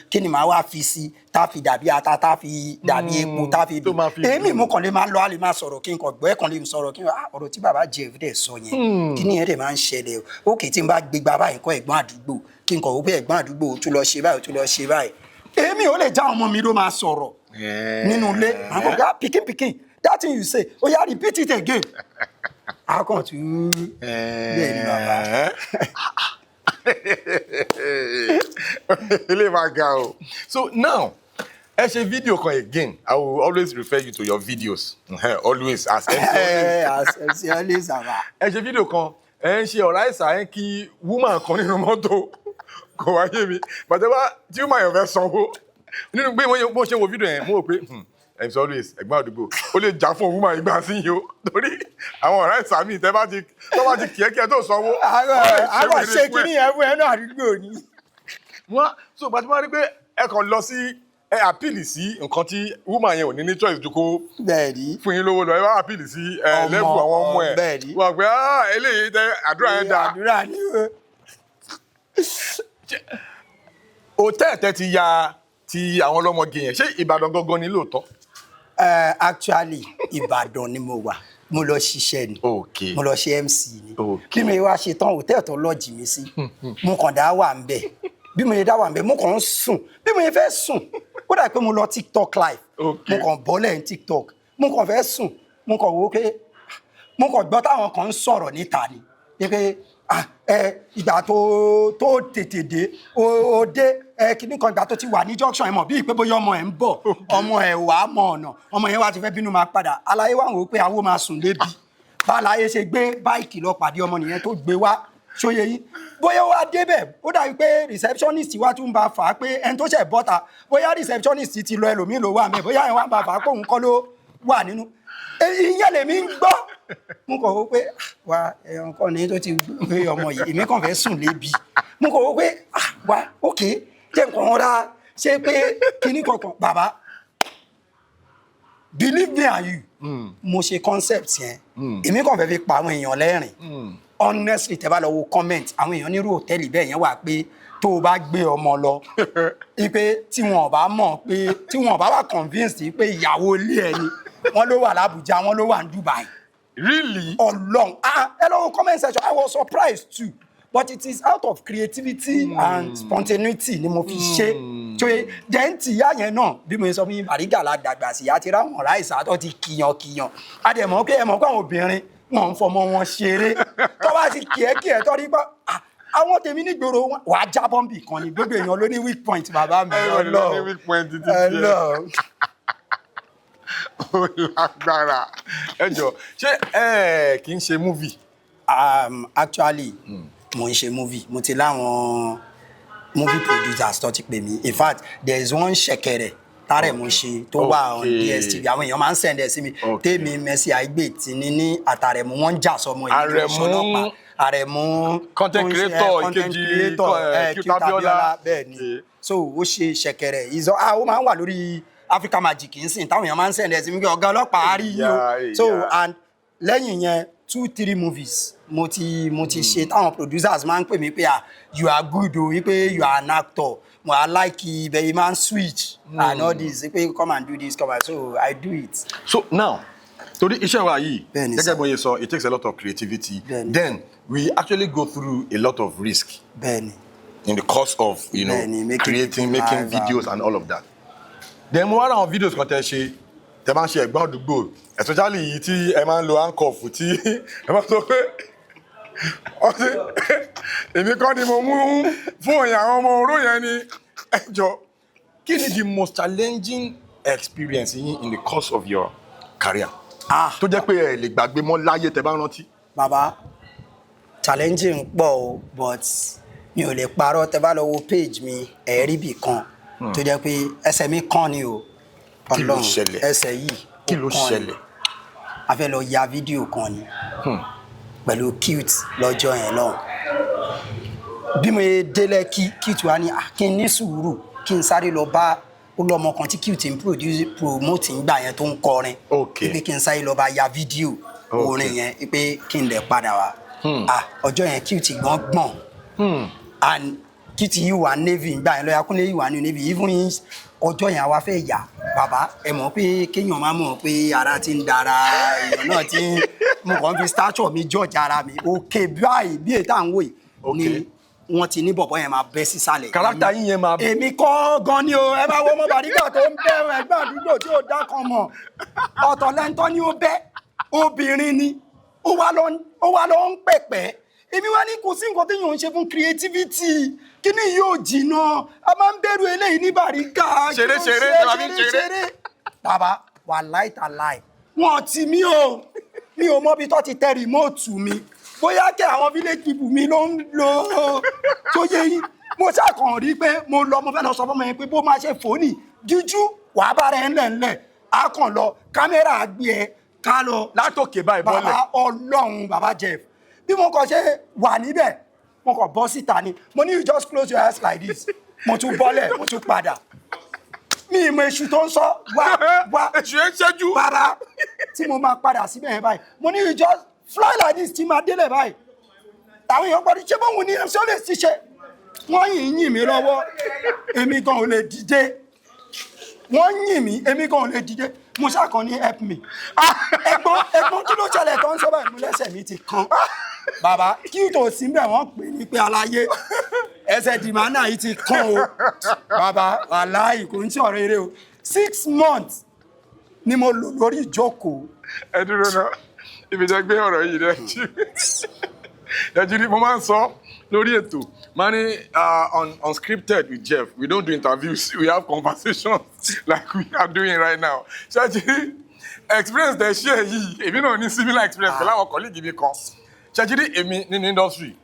kí ni màá wá fi sí tá fi dàbí ata, tá fi dàbí epo, tá fi Tó máa fi èmi mo kàn lè máa lọ, á lè máa sọ̀rọ̀, kí n kàn gbọ́, ẹ̀ kàn lè sọ̀rọ̀ kí n, ah, ọ̀rọ̀ tí bàbá Jeff dẹ̀ sọ yẹn, kíní yẹn dẹ̀ máa ń ṣẹlẹ̀ o. Ok, tí n bá gbégbá báyìí kọ́, ẹ̀gbọ́n àdúgbò, kí n kàn wò pé ẹ̀gbọ́n àdúgbò, ó tún lọ ṣe báyìí, ó tún lọ ṣe báyìí. Èmi ò lè já ọmọ mi ló máa sọ̀rọ̀ nínú ilé. Màá kàn gbá, "Pikin, pikin, that thing you say, oya, repeat it again." A kàn tún bẹ́ẹ̀ ni, bàbá. Ilé máa ga o. So now, ẹ ṣe fídíò kan again. I will always refer you to your videos, always as MC Always. As MC Always, bàbá. Ẹ ṣe fídíò kan, ẹ ń ṣe ọ̀rá ìsà, ẹ ń kí woman kan nínú mọ́tò. Kò wá yé mi bàtẹ́ wá tí woman yẹn fẹ́ sanwó nínú pé mo ṣe wo fídíò yẹn, mo rò pé, MC Always, ẹ̀gbọ́n àdúgbò, ó lè jà fún woman ìgbà sí yìí o, torí àwọn ọ̀rá ìsà mi tẹ́ bá ti tó bá ti kíẹ́kíẹ́ tó sanwó. Àwọn ṣe kíní yẹn fún ẹ náà, àdúgbò ni. Wọ́n so gbàtí wọ́n rí pé ẹ kàn lọ sí, ẹ appeal sí nǹkan tí woman yẹn ò ní ní choice ju kó Bẹ́ẹ̀ ni. fún yín lówó lọ. Ẹ wá appeal sí ẹ Ọmọ, level àwọn ọmọ ẹ. Bẹ́ẹ̀ ni. Wọ́n pé, ah, eléyìí tẹ àdúrà yẹn dáa. Àdúrà ni o. Hòtẹ́ẹ̀ tẹ́ ti ya ti àwọn ọlọ́mọge yẹn, ṣé Ìbàdàn gangan ni lóòótọ́? Actually, Ìbàdàn ni mo wà. Mo lọ ṣiṣẹ́ ni. Mo lọ ṣe MC ni. Bí mo wá ṣe tán, hòtẹ́ẹ̀lì tó lọ́ọ̀jì mi sí, mo kàn dá wà ń bẹ̀. Bí mo ṣe dá wà ń bẹ̀, mo kàn ń sùn. Bí mo ṣe fẹ́ sùn, ó dà pé mo lọ TikTok live. Mo kàn bọ́lẹ̀ ní TikTok, mo kàn fẹ́ sùn, mo kàn wò ó pé mo kàn gbọ́ táwọn kan ń sọ̀rọ̀ níta ni pé, ah, ẹ ìgbà tó tètè dé, ó dé, ẹ kíní kan, ìgbà tó ti wà ní junction, ẹ mọ̀ bíi pé bóyá ọmọ ẹ̀ ń bọ̀, ọmọ ẹ̀ wà á mọ ọ̀nà, ọmọ yẹn wá ti fẹ́ bínú máa padà. Aláyé wà ń wò ó pé àwo máa sùn lébi. Báláyé ṣe gbé bike lọ pàdé ọmọ nìyẹn tó gbé wá. Ṣóye yín? Bóyá ó wá débẹ̀, ó dàbí pé receptionist wa tún bá fà á pé ẹni tó ṣẹ̀ bọ́ta, bóyá receptionist ti lọ, ẹlòmíì ló wà mẹ́, bóyá ẹ̀ wá bá fà á pé òun kọ́ ló wà nínú ìyẹn. Lèmi ń gbọ́, mo kàn wò pé, ah, wá, ẹ̀yàn kan ní tó ti gbé ọmọ yìí, èmi kàn fẹ́ sùn lébi. Mo kàn wò pé, ah, wá, ok, jẹ́ nǹkan rà ṣé pé kíní kankan. Bàbá, believe me and you, mo ṣe concept yẹn, èmi kàn fẹ́ fi pa àwọn èèyàn lẹ́rìn. Honestly, tẹ́ bá lọ wo comment, àwọn èèyàn nírú hòtẹ́ẹ̀lì bẹ́ẹ̀ yẹn wà pé tó o bá gbé ọmọ lọ, ipe tí wọn ò bá mọ̀ pé, tí wọn ò bá wà convinced pé ìyàwó ilé ẹ ni, wọn ló wà l'Abuja, wọn ló wà ní Dubai. Really? Ọlọ́run, ah, ẹ lọ wo comment section. I was surprised too, but it is out of creativity and spontaneity ni mo fi ṣe. Tó yẹ jẹ́ǹtì ìyá yẹn náà, bí mo sọ fún yín, Bàrígà la dàgbà sí, àti ráwọn ráìsà tó ti kìyàn kìyàn. A dẹ̀ mọ̀ pé, ẹ mọ̀ pé àwọn obìnrin wọn ń fọmọ wọn ṣeré. Tó bá ti kìẹ́ kìẹ́ tó rí pé, ah, àwọn tèmi nígboro, wàá jábọ́ nbì kan ni. Gbogbo èèyàn ló ní weak point, bàbá mi. Everybody ló ní weak point títí tiẹ̀. Ọlọ́run. Ó lágbára. Ẹ jọ, ṣé ẹ kì í ṣe movie? Actually, mo ń ṣe movie. Mo ti láwọn Movie producers tó ti pè mí. In fact, there is one, Ṣẹ̀kẹ̀rẹ̀ tárẹ̀mú ṣe, tó wà on DSTV. Àwọn èèyàn máa ń send ẹ̀ sí mi. Tèmi, Mercy Aigbe, Tini ní àtàrẹ̀mú, wọ́n ń jà sọmọ ìlú Àrẹ̀mú. Ṣọlọ́pàá Àrẹ̀mú. Content tó ń ṣe, creator, content ìkejì, creator, Cute Cute Abiola. Abiola, bẹ́ẹ̀ ni. So ó ṣe Ṣẹ̀kẹ̀rẹ̀ ìzọ, ah, ó máa ń wà lórí Africa Magic nsìn, táwọn èèyàn máa ń send ẹ̀ sí mi pé ọ̀gá ọlọ́pàá rí yìí o. So and lẹ́yìn yẹn, two three movies mo ti ṣe, táwọn producers máa ń pè mí pé, "Ah, you are good o," wípé, "You are an actor, mo I like ibẹ̀ yìí máa ń switch and all this," wípé, "Come and do this, come and." So I do it. So now, torí iṣẹ́ wa yìí, Bẹ́ẹ̀ni, gẹ́gẹ́ sir. bí wọ́n ṣe sọ, it takes a lot of creativity. Bẹ́ẹ̀ni. Then we actually go through a lot of risk in the course of Bẹ́ẹ̀ni, making creating, making live, videos and all of that. Then mo wá ra àwọn videos kan tẹ́ ṣe, tẹ́ máa ń ṣe ẹ̀gbọ́n àdúgbò, especially yìí tí ẹ máa ń lo handcuff, tí ẹ máa sọ pé ọtí èmi kọ́ ni mo mú fóònù yẹn, àwọn ọmọ oró yẹn ni. Ẹ jọ, kí ni the most challenging experience yín in the course of your career Ah. tó jẹ́ pé ẹ lè gbàgbé mọ́ láyé tẹ́ bá rántí? Bàbá, challenging pọ̀ o, but mi ò lè parọ́. Tẹ́ bá lọ wo page mi, ẹ̀ rí bì kan tó jẹ́ pé ẹsẹ̀ mi kàn ni o. Kí ló Ọlọ́run, ṣẹlẹ̀? ẹsẹ̀ yìí ó Kí ló kàn ni. ṣẹlẹ̀? A fẹ́ lọ ya fídíò kan ni pẹ̀lú Cute lọ́jọ́ yẹn lọ́hùn. Bí mo ṣe dé Lẹ́kí, Cute wá ní, "Ah, kí n ní sùúrù, kí n sáré lọ bá ó lọ́mọ kan tí Cute ń produce, promote ń gbà yẹn, tó ń kọrin, pé kí n sáré lọ bá ya fídíò orin yẹn, pé kí n lè padà wá." Ah, ọjọ́ yẹn Cute gan gbọ̀n, and Cute yìí wà navy ńgbà yẹn, lọ́yà Kúnlé yìí wà ní navy even in ọjọ́ yẹn. Àwa fẹ́ yà, bàbá, ẹ mọ̀ pé kéèyàn máa mọ̀ pé ara ti ń dara èèyàn náà ti ń, mo kàn fi stature mi judge ara mi òkè báyìí bí èyí tá à ń wò yìí ni wọ́n ti ní bọ̀bọ̀ yẹn máa bẹ́ sísàlẹ̀. Character yín yẹn máa Èmi kọ́ gan ni o. Ẹ máa wo ọmọ Bàrígà tó ń bẹ́ ẹgbẹ́ àdúgbò tí ò dá kan mọ̀. Ọ̀tọ̀ lẹ́ńtọ́ ni ó bẹ́, obìnrin ni ó wá lọ ń pẹ̀pẹ́. Èmi wá ní kò sí nǹkan téèyàn ń ṣe fún creativity. Kíní yóò jìnnà, a máa ń bẹ̀rù eléyìí ní Bàrígà. Kí Ṣeré, ló ń ṣeré, ṣe? ṣe máa fi ń ṣeré. Ṣeré. Bàbá, wàláì tàláì, wọn ti mí o. Mi ò mọ ibi tó ti tẹ remote mi, bóyá kí àwọn village people mi ló ń lò ó tó yé yín. Mo ṣàkàn rí pé mo lọ, mo fẹ́ lọ sọ fún ọmọ yẹn pé bó máa ṣe fóònì jíjú wàá bára ẹ ńlẹ̀ ńlẹ̀, á kàn lọ, kámẹ́rà gbé ẹ ká lọ. Látòkè báyìí bọ́lẹ̀. Bàbá, Ọlọ́run, bàbá Jeff, bí mo kàn ṣe wà níbẹ̀, mo kàn bọ́ síta ni. Mo ní, "You just close your eyes like this." Mo tún bọ́lẹ̀, mo tún padà. Mi ìmọ̀ èṣù tó ń sọ wá wá. Èṣù yẹn ń ṣẹ́jú. Bàbá, tí mo máa padà síbẹ̀ yẹn báyìí, mo ní, "You just fly like this," tí máa délẹ̀ báyìí, táwọn èèyàn gbọ́dọ̀ ṣé bóun ní MC ó lè ṣiṣẹ́. Wọ́n yìn yìn mí lọ́wọ́, èmi gan ò lè dìde. Wọ́n yìn mí, èmi gan ò lè dìde. Mo ṣàkàn ní, "Help me, ẹ̀gbọ́n, ẹ̀gbọ́n, kí ló ṣẹlẹ̀?" Tó ń sọ báyìí, mo lẹ́sẹ̀ mi ti kán. Bàbá, kí tó sí bẹ́ẹ̀, wọ́n pè ní pé, "Aláyé, ẹsẹ̀ dìmánà yìí ti kán o." Bàbá, wàláì, kò ń ṣọ̀rọ̀ eré o. 6 months ni mo lò lórí ìjókòó. Ẹ dúró náà, ibi jẹ́ gbé ọ̀rọ̀ yìí rẹ̀ jí ẹjú ni mo máa ń sọ lórí ètò, máa ní on Unscripted with Jeff, we don't do interviews, we have conversations like we are doing right now. Ṣáàjì experience tẹ ṣe yìí, èmi náà ní similar experience pẹ̀lú àwọn colleague mi kan. Ṣáàjì èmi nínú industry,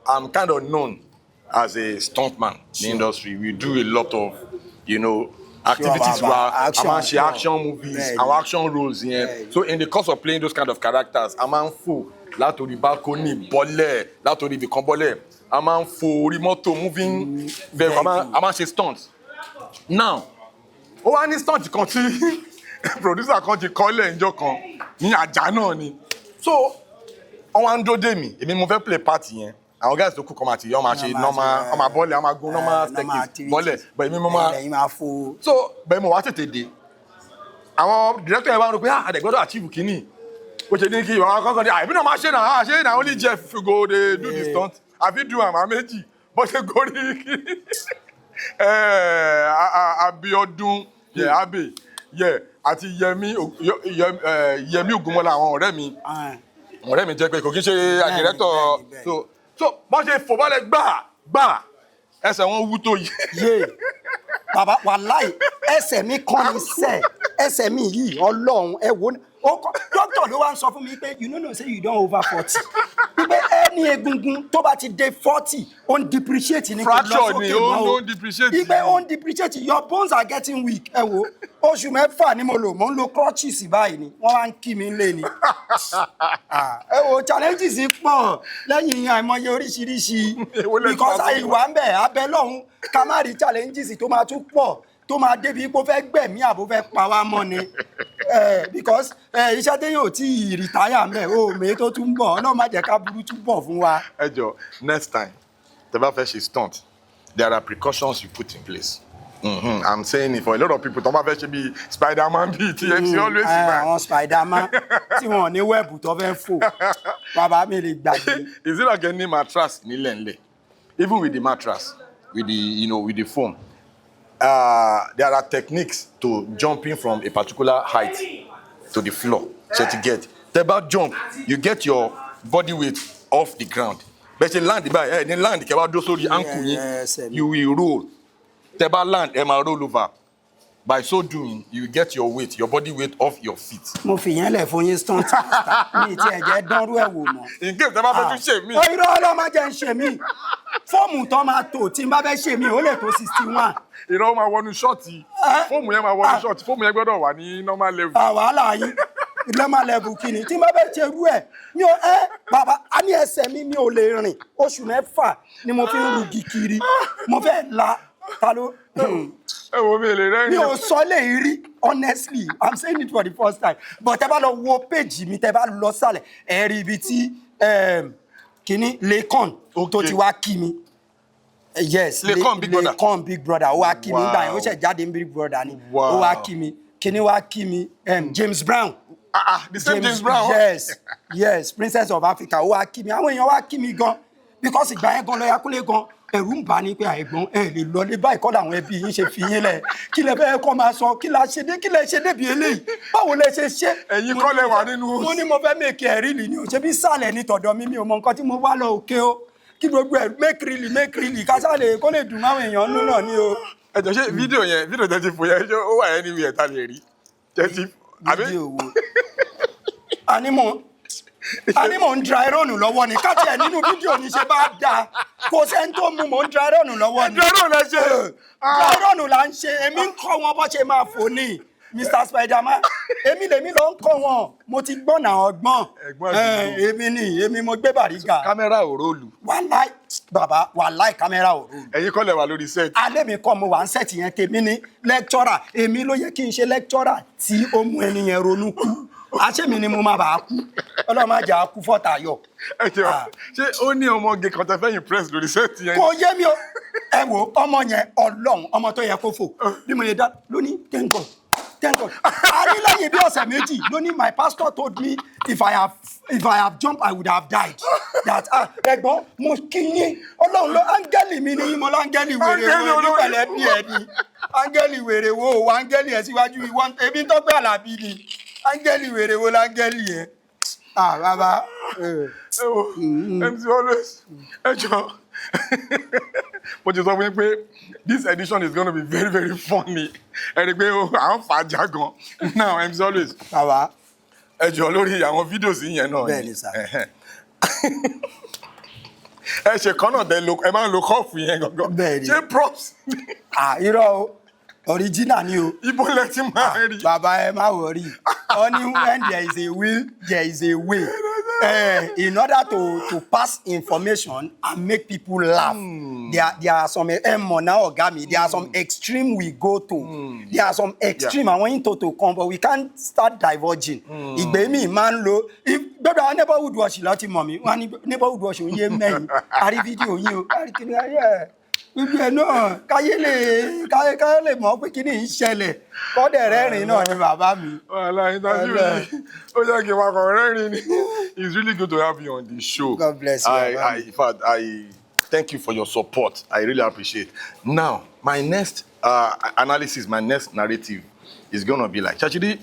I'm kind of known as a stuntman in the industry. We do a lot of activities wa, a máa ń ṣe action movies, àwọn action roles yẹn. So in the course of playing those kind of characters, a máa ń fò látòrí balcony bọ́lẹ̀, látòrí ibìkan bọ́lẹ̀, a máa ń fò orí mọ́tò, moving vehicle, a máa ń ṣe stunts. Now, ó wá ní stunt kan tí producer kan ti kọ́lẹ̀ níjọ́ kan ní àjà náà ni. So wọ́n wá ń dó dè mí, èmi mo fẹ́ play part yẹn. Àwọn guys tó kù kọ́ máa ti yọ́ máa ṣe Wọ́n máa normal, ṣe, wọ́n máa bọ́lẹ̀, wọ́n máa gun normal staircase bọ́lẹ̀, but èmi mo máa ẹ̀yin máa fo. So bẹ́ẹ̀, mo wá tètè dé. Àwọn director yẹn bá ń rò pé, ah, àdẹ̀gbọ́dọ̀ achieve kínní. Ó ṣe ní kí ìwà kọ́kọ́ ní àìbí náà máa ṣe náà, ṣe náà, only Jeff go dey do the stunt àfi do àmà méjì bó ṣe gorí kí Abiodun yẹ Abe yẹ àti Yẹmi Yẹmi Ògúnmọ́lá, àwọn ọ̀rẹ́ mi, ọ̀rẹ́ mi jẹ́ pé kò kí ń ṣe director. Bẹ́ẹ̀ni, bẹ́ẹ̀ni. So bọ́n ṣe fò bọ́lẹ̀ gbà gbà, ẹsẹ̀ wọn wú tó yìí. Yé, bàbá, wàláì, ẹsẹ̀ mi kàn ní sẹ́, ẹsẹ̀ mi yìí, Ọlọ́run, ẹ wo, Ó kọ́ doctor ló wá ń sọ fún mi pé, "You no know say you don over 40," wípé ẹni egungun tó bá ti dé 40, ó ń depreciate ní, kò lọ Fracture ni, sókè mọ́ o. ó ń depreciate. Wípé ó ń depreciate, your bones are getting weak. Ẹ wo, oṣù 6 ni mo lò, mo ń lo crutches báyìí ni wọ́n wá ń kí mi lé ni. Ah, ẹ wo, challenges pọ̀ lẹ́yìn àìmọye oríṣiríṣi. Èwo lẹ tún Because máa tún àìwá ń bẹ̀ abẹ́ lọ́hún, ká má rí challenges tó máa tún pọ̀, tó máa débi pé ó fẹ́ gbẹ̀mí àbó fẹ́ pa wá mọ́ ni. Because iṣẹ́ téèyàn ò tí ì retire ń bẹ̀ o, mèé tó tún bọ̀, Ọlọ́run má jẹ́ ká burú tún bọ̀ fún wa. Ẹ jọ, next time tẹ́ bá fẹ́ ṣe stunt, there are precautions you put in place. I'm saying it for a lot of people tó bá fẹ́ ṣe bí Spiderman, bíi TFC always. Àwọn Spiderman tí wọn ò ní web tó fẹ́ fò, bàbá mi lè gbàgbé. Is it like any mattress nílẹ̀ ńlẹ̀? Even with the mattress, with the you know with the foam, there are techniques to jumping from a particular height to the floor. So to get tẹ́ bá jump, you get your body weight off the ground. Bẹ́ẹ̀ ṣe land báyìí, ẹ ní land kẹ́ wá dó sórí ankle yín. Ẹsẹ̀ mi. You will roll. Tẹ́ bá land, ẹ máa roll over. By so doing, you get your weight, your body weight off your feet. Mo fi yẹn lẹ̀ fún yín, stunt master mi tí ẹ jẹ́ dánrú ẹ̀ wò mọ́. In case tẹ́ bá fẹ́ tún ṣe mí. Ó irọ́, ọlọ́mọ jẹ́ ń ṣe mí. Foam tó máa tò tí n bá fẹ́ ṣe mí, ó lè tó 61. Ìrọ̀, máa wọnú short. Foam yẹn máa wọnú short. Foam yẹn gbọ́dọ̀ wà ní normal level. Wàhálà yín, normal level kìíní tí n bá fẹ́ ṣe irú ẹ̀ mi ò ẹ́ bàbá a ní ẹsẹ̀ mi, mi ò lè rìn. Oṣù 6 ni mo fi ń rugi kiri, mo fẹ́ la ta ló. Ẹ wo, mi lè rẹ́rìn. Mi ò sọ lè rí. Honestly, I'm saying it for the first time, but tẹ bá lọ wo page mi, tẹ bá lọ sálẹ̀, ẹ rí ibi tí kíní Lekon tó ti wá kí mi. Yes. Lekon Big Brother. Lekon Big Brother, ó wá kí mi nígbà yẹn. Ó ṣẹ̀ jáde ní Big Brother ni. Ó wá kí mi, kíní wá kí mi, James Brown. Ah ah, the same James Brown. Yes, Princess of Africa, ó wá kí mi. Àwọn èèyàn wá kí mi gan, because ìgbà yẹn gan, lọ́yà Kúnlé gan, ẹ̀rù ń bà ní pé àìgbọ́n ẹ lè lọlé báyìí kọ́ làwọn ẹbí yín ṣe fi yín lẹ̀. Kí lẹ fẹ́ kọ́ máa sọ? Kí la ṣe dé? Kí lẹ ṣe débi eléyìí? Báwo lẹ ṣe ṣe? Ẹ̀yin kọ́ lẹ wà nínú- Mo ní mo fẹ́ make ẹ̀ really ni o. Ṣe bí sàlẹ̀ ní tọ̀dọ̀ mi, mi ò mọ nǹkan tí mo wá lọ òkè o. Kí gbogbo ẹ̀ make really, make really, kásá lè kó lè dùn máwọn èèyàn nínú náà ni o. Ẹ jọ, ṣé fídíò yẹn, fídíò tẹ́ ti fò yẹn, ṣé ó wà anywhere tá lè rí tẹ́ ti àbí? Fídíò wo? Àní mò ń dry run lọ́wọ́ ni. Káàtì ẹ̀ nínú fídíò ní ṣe bá dáa, kò sẹ́ni tó mú. Mò ń dry run lọ́wọ́ ni. Dry run lẹ ṣe? Dry run là ń ṣe. Èmi ń kọ́ wọn bó ṣe máa fò ní, Mr Spiderman. Èmi lèmi lọ ń kọ́ wọn. Mo ti gbọ́n náà ọgbọ́n. Ẹ̀gbọ́n àdúgbò. Èmi ni, èmi mo gbé bàrígà. Kámẹ́rà ò roll? Wàláì bàbá, wàláì, kámẹ́rà ò roll. Ẹ̀yin kọ́ lẹ wà lórí set? Alẹ́ mi kọ́ mo wà ń set yẹn. Tèmi ní lecturer. Èmi ló yẹ kí n ṣe lecturer tí ó mú ẹni yẹn ronú kú. Àṣé mi ni mo máa bà á kú. Ọlọ́run má jà á kú fọ́tà yọ. Ẹ jọ, ṣé ó ní ọmọge kan tẹ́ fẹ́ impress lórí set yẹn? Kò yé mi o. Ẹ wo ọmọ yẹn, Ọlọ́run, ọmọ tó yẹ kó fò bí mo yẹ dá lónìí. Thank God, thank God. Àrí lẹ́yìn bí ọ̀sẹ̀ 2 lónìí, my pastor told me if I have jumped, I would have died, that ah, ẹ̀gbọ́n, mo kí yín, Ọlọ́run ló áńgẹ́lì mi ní yín. Mo láńgẹ́lì wèrè Áńgẹ́lì wo ní olórí. Pẹ̀lẹ́ bí ẹ ní áńgẹ́lì wèrè wo o, áńgẹ́lì ẹ̀ síwájú ìwọ èmi tó gbé àlàbí ni. Áńgẹ́lì wèrè wo láńgẹ́lì ẹ̀? Ah, bàbá. Ẹ wo, MC Always, ẹ jọ, mo ti sọ fún yín pé this edition is gonna be very very funny. Ẹ rí i pé à ń fà á já gan now. MC Always, Bàbá. ẹ jọ, lórí àwọn videos yẹn náà. Bẹ́ẹ̀ni, sir. Ẹhẹ́n. Ẹ ṣe kan náà tẹ lo, ẹ máa ń lo kọ́ọ̀fù yẹn gangan. Bẹ́ẹ̀ni. Ṣé props? Ah, irọ́ o, original ni o. Ibo lẹ ti máa rí? Bàbá, ẹ má worry. Only when there is a will, there is a way. In order to pass information and make people laugh, there are some, ẹ mọ̀ náà, ọ̀gá mi, there are some extreme we go to. There are some extreme àwọn yín tó to come, but we can't start diverging. Ìgbé mi máa ń lo gbọ́dọ̀ àwọn neighborhood watch láti mọ̀ mí. Wọ́n á ní neighborhood watch ń yé mẹ́yìn. A rí fídíò yín o, a rí kíni ayé ẹ̀ gbogbo ẹ̀ náà, káyé lè mọ̀ pé kíní ń ṣẹlẹ̀, kọ́dẹ̀ rẹ́rìn náà ni, bàbá mi. Wàhálà interview yìí, ó jẹ́ kí n máa kàn rẹ́rìn ni. It's really good to have you on the show. God bless you, bàbá mi. In fact, I thank you for your support. I really appreciate. Now, my next analysis, my next narrative is gonna be like, actually,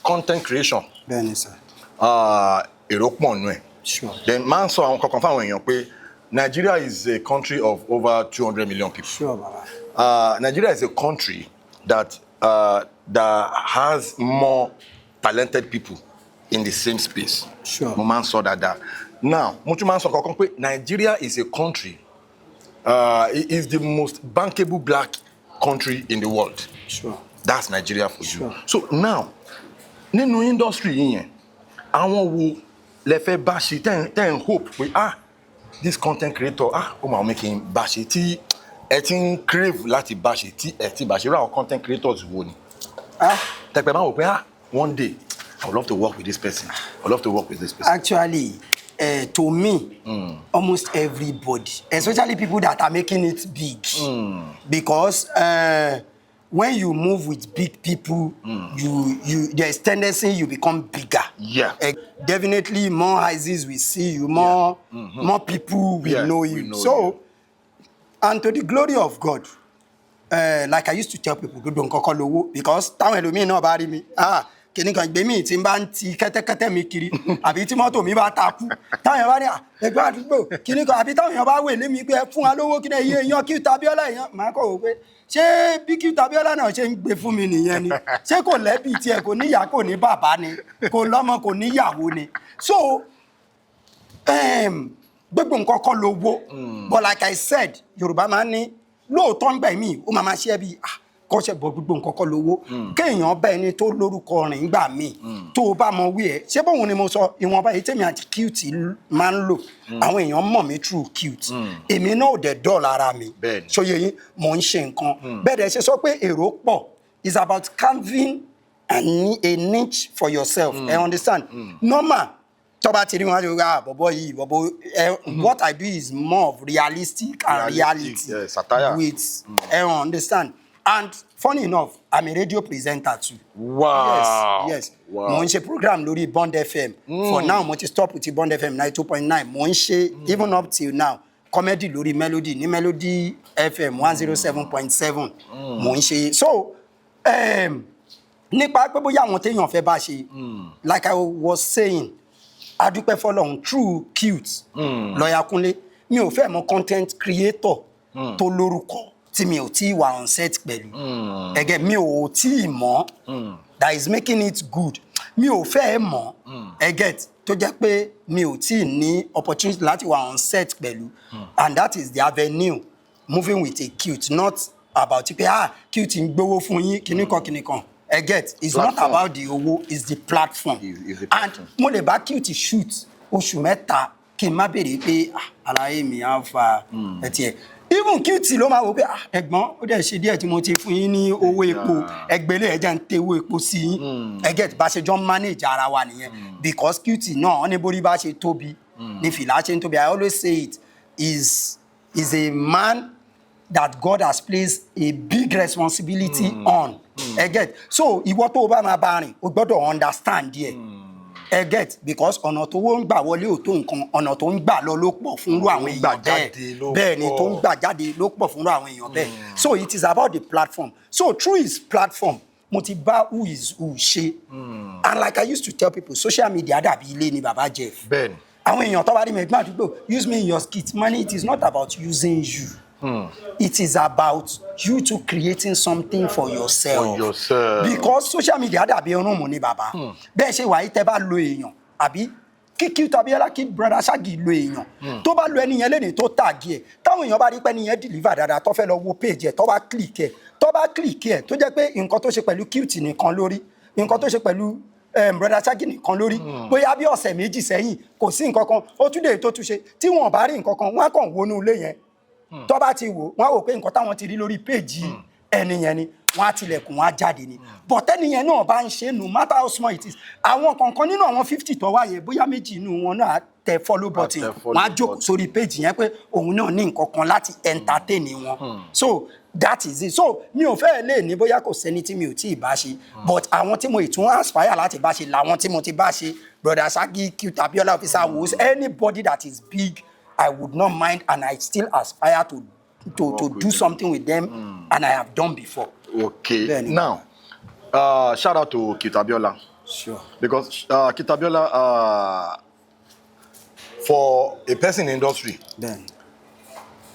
content creation. Bẹ́ẹ̀ni sir. Èrò pọ̀ nù ẹ̀. Then máa ń sọ àwọn kankan fáwọn èèyàn pé Nigeria is a country of over 200 million people. Sure, bàbá. Nigeria is a country that has more talented people. in the same space. Sure. Mo máa ń sọ dáadáa. Now, mo tún máa ń sọ kankan pé Nigeria is a country, it is the most bankable black country in the world. Sure. That's Nigeria for you. Sure. So now, nínú industry yìí yẹn, àwọn wo lẹ fẹ́ bá ṣe, tẹ́ ń hope pé, ah, this content creator, ah, ó máa mú kí n bá ṣe, tí ẹ ti ń crave láti bá ṣe, tí ẹ ti bá ṣe? Irú àwọn content creators wo ni Ah, tẹpẹ máa wò pé, ah, one day I would love to work with this person, I would love to work with this person? Actually, to me, almost everybody, especially people that are making it big, because when you move with big people, you there's tendency you become bigger. Definitely, more eyes will see you, more people will know will you. Know So, you. And to the glory of God, like I used to tell people, gbogbo nǹkan kọ́ lówó, because táwọn ẹlòmíín náà bá rí mi, ah, kìnnì kan gbé mi tí n bá ń ti kẹ́tẹ́kẹ́tẹ́ mi kiri, àbí tí mọ́tò mi bá takú, táwọn èèyàn bá ní, "Ah, ẹgbẹ́ àdúgbò kìnnì kan," àbí táwọn èèyàn bá wè lé mi pé, "Ẹ fún wa lówó," kí ni iye èèyàn Cute Abiola, èèyàn máa kọ̀ wò pé, ṣé bí Cute Abiola náà ṣe ń gbé fún mi nìyẹn ni? Ṣé kò lẹ́bi tiẹ̀, kò níyàá, kò ní bàbá ni, kò lọ́mọ, kò níyàwó ni? So gbogbo nǹkan kọ́ lówó, but like I said, Yorùbá máa ń ní lóòótọ́ ń gbà mí, ó máa máa ṣe é bí, ah, kọ́ṣẹ́ bọ̀, gbogbo nǹkan kọ́ lówó. Kéèyàn bá ẹni tó lórúkọ rìn gbà mí, tó o bá mọ wí ẹ ṣé bóun ni mo sọ, ìwọ̀nba èyí tèmi àti Cute máa ń lò, àwọn èèyàn mọ̀ mí through Cute. Èmi náà ò dẹ̀ dọ́ọ̀lù ara mi. Ṣòye yín, mò ń ṣe nǹkan bẹ́ẹ̀ dẹ̀ ṣe sọ pé èrò pọ̀ is about carving a niche for yourself. I understand. Normal, tó bá ti rí wọn á ti rí, ah, bọ̀bọ̀ yìí, bọ̀bọ̀ ẹ. What I do is more of realistic and Realistic, reality yeah, satire. with ẹ understand. And funny enough, I'm a radio presenter too. Yes. Mo ń ṣe program lórí Bond FM. For now, mo ti stop with Bond FM 92.9. Mo ń ṣe, even up till now, comedy lórí Melody, ní Melody FM 107.7 mo ń ṣe. So nípa pé bóyá àwọn téèyàn fẹ́ bá ṣe, like I was saying, adúpẹ́ fọlọ́run, through Cute, lọ́ọ̀yà Kúnlé, mi ò fẹ́ mọ content creator tó lórúkọ tí mi ò tí ì wà on set pẹ̀lú ẹgẹ, mi ò tí ì mọ̀ that is making it good. Mi ò fẹ́ mọ̀ ẹgẹ tó jẹ́ pé mi ò tí ì ní opportunity láti wà on set pẹ̀lú. And that is the avenue, moving with a Cute, not about pé, ah, Cute ń gbowó fún yín, kíní kan kíní kan. Ẹ get, it's not Platform. about the owó, it's the platform. Is the And platform. mo lè bá Cute shoot oṣù 3 kí n má béèrè pé, ah, aláyé mi á fa ẹ tiẹ̀. Even Cute ló máa wò pé, ah, ẹ̀gbọ́n, ó dẹ̀ ṣe díẹ̀ tí mo ti fún yín ní owó epo, ẹgbẹ́lẹ̀ ẹ̀jẹ̀ ń tẹ owó epo sí yín. Ẹ get, bá ṣe jọ ń manage ara wa nìyẹn, because Cute náà, wọ́n ní bórí bá ṣe tóbi ní fìlà ṣe ń tóbi. I always say it is a man that God has placed a big responsibility on. Ẹ get? So ìwọ tó o bá máa bá rìn, o gbọ́dọ̀ understand díẹ̀. Ẹ get? Because ọ̀nà tó wọ́n ń gbà wọlé ò tó nǹkan, ọ̀nà tó ń gbà lọ ló pọ̀ fúnrú àwọn Tó ń gbà èèyàn bẹ́ẹ̀. Jáde ló Bẹ́ẹ̀ ni, tó ń pọ̀. gbà jáde ló pọ̀ fúnrú àwọn èèyàn bẹ́ẹ̀. So it is about the platform. So through his platform, mo ti bá who is who ṣe. And like I used to tell people, social media dàbí ilé ni, Baba Jeff. Àwọn èèyàn tó bá rí mi, "Ẹ̀gbọ́n àdúgbò, use me in your skit." Money, it is not about using you, it is about you two creating something for yourself. For yourself. Because social media dàbí irun ní bàbá. Bẹ́ẹ̀ ṣe wà yìí, tẹ́ bá lo èèyàn, àbí kí Cute Abiola, kí Brother Shaggy lo èèyàn, tó bá lo ẹni yẹn lẹ́ni tó tag ẹ̀, táwọn èèyàn bá rí pé ẹni yẹn deliver dáadáa, tó fẹ́ lọ wo page ẹ̀, tó bá click ẹ̀, tó bá click ẹ̀, tó jẹ́ pé nǹkan tó ṣe pẹ̀lú Cute nìkan lórí, nǹkan tó ṣe pẹ̀lú Brother Shaggy nìkan lórí, bóyá bí ọ̀sẹ̀ 2 sẹ́yìn kò sí nǹkan kan, ó tún lè tó tún ṣe, tí wọn bá rí nǹkan kan, wọ́n á kàn wọnú ilé yẹn. Tó bá ti wò, wọ́n á wò pé nǹkan táwọn ti rí lórí péèjì ẹni yẹn ni, wọ́n á tilẹ̀kùn, wọ́n á jáde ni. But ẹni yẹn náà bá ń ṣe, no matter how small it is, àwọn kọ̀ọ̀kan nínú àwọn 50 tó wá yẹn, bóyá méjì inú wọn náà á tẹ follow button, Tẹ follow wọ́n á jókòó button. sórí péèjì yẹn pé òun náà ní nǹkan kan láti entertain wọn. So that is it. So mi ò fẹ́ lè ní bóyá kò sẹ́ni tí mi ò tí ì bá ṣe, but àwọn tí mo ìtún aspire láti bá ṣe làwọn tí mo ti bá ṣe: Brother Shaggy, Cute Abiola, Officer Woos. Anybody that is big, I would not mind, and I still aspire to Work with do them. something with them, and I have done before. Okay. Bẹ́ẹ̀ni. Now, shout out to Cute Abiola. Because Cute Abiola, for a person in industry, Bẹ́ẹ̀ni.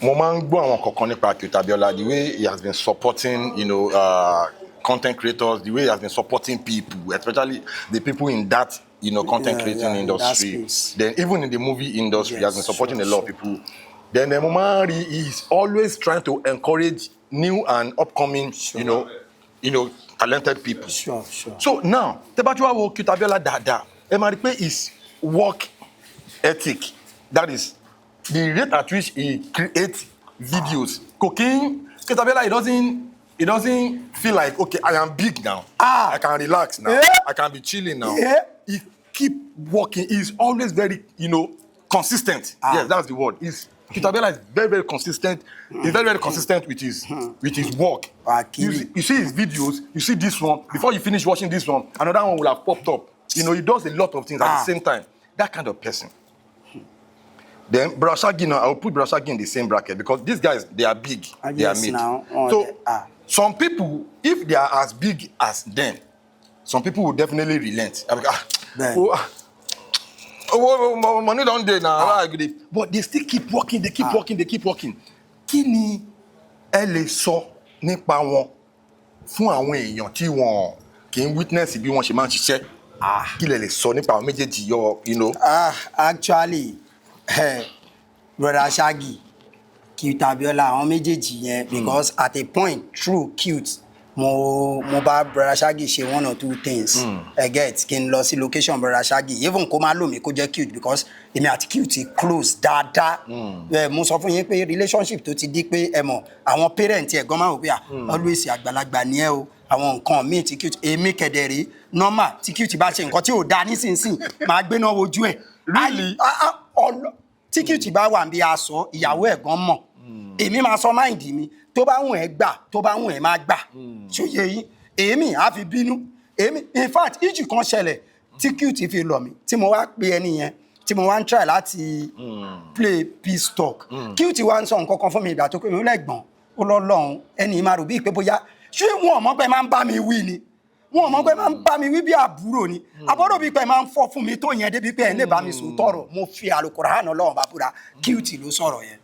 Mo máa ń gbọ́ àwọn kọ̀ọ̀kan nípa Cute Abiola, the way he has been supporting content creators, the way he has been supporting people, especially the people in that content Yeah, creating yeah, in that industry. space. Then even in the movie industry, he has been Yes, supporting sure, a lot of sure. people. Then mo máa ń rí, he is always trying to encourage new and upcoming, talented people. Sure. So now, tẹ́ bá tún wá wo Cute Abiola dáadáa, ẹ máa rí pé his work ethic, that is the rate at which he creates videos, kò kí ń, Cute Abiola, he doesn't feel like, "Okay, I am big now. Ah. I can relax now. Eh? I can be chilling now." Eh? He keep working. He's always very consistent. Ah. Yes, that's the word. Cute Abiola is very, very consistent. He's very, very consistent with his work. Wakili. You see his videos, you see this one, before you finish watching this one, another one will have popped up. He does a lot of things at Ah. the same time. That kind of person. Then Brashagi now, I will put Brashagi in the same bracket because these guys, they are big. Ah, They are yes, made. now. Oh, So ah. some people, if they are as big as them, some people will definitely relent. I'm like, ah, Then. oh, ah, oh, oh, money don dey now. Ah. But they still keep working, they keep working, they keep working. Kí ni ẹ lè sọ nípa wọn fún àwọn èèyàn tí wọn kì í witness bí wọ́n ṣe máa ń ṣiṣẹ́? Kí lẹ lè sọ nípa àwọn méjèèjì yọ? Ah, actually, Brother Shaggy, Cute Abiola, àwọn méjèèjì yẹn, because at a point through Cute, mo bá Brother Shaggy ṣe one or two things. Ẹ get, kí n lọ sí location Brother Shaggy, even kó má lò mí, kó jẹ́ Cute, because èmi àti Cute close dáadáa. Ẹ mo sọ fún yín pé relationship tó ti di pé, ẹ mọ̀, àwọn parent ẹ̀ gan máa wò pé, ah, always àgbàlagbà ni ẹ o. Àwọn nǹkan míì tí Cute, èmi kẹ̀dẹ̀ rí normal, tí Cute bá ṣe nǹkan tí ò dáa nísinsìnyí, máa gbéná wojú ẹ̀. Really? Ah, ah, tí Cute bá wà níbi aṣọ ìyàwó ẹ̀ gan mọ̀, èmi máa sọ mind mi, tó bá wùn ẹ́ gbà, tó bá wùn ẹ́ má gbà. Ṣòye yín? Èmi á fi bínú èmi. In fact, issue kan ṣẹlẹ̀ tí Cute fi lọ̀ mí, tí mo wá pe ẹni yẹn, tí mo wá ń try láti play peace talk. Cute wá ń sọ nǹkan kan fún mi. Ìgbà tó pé mi, ó lẹ́gbọ̀n, ó lọ́ lọ́hùn, ẹni máa rò bíi pé bóyá ṣé wọn ò mọ̀ pé máa ń bá mi wí ni, wọn ò mọ̀ pé máa ń bá mi wí bí àbúrò ni, àbúrò bíi pé máa ń fọ́ fún mi tó yẹn débi pé ẹ̀ lè bá mi sùn tọrọ. Mo fi àlùkùránì Ọlọ́run bá búra, Cute ló sọ̀rọ̀ yẹn.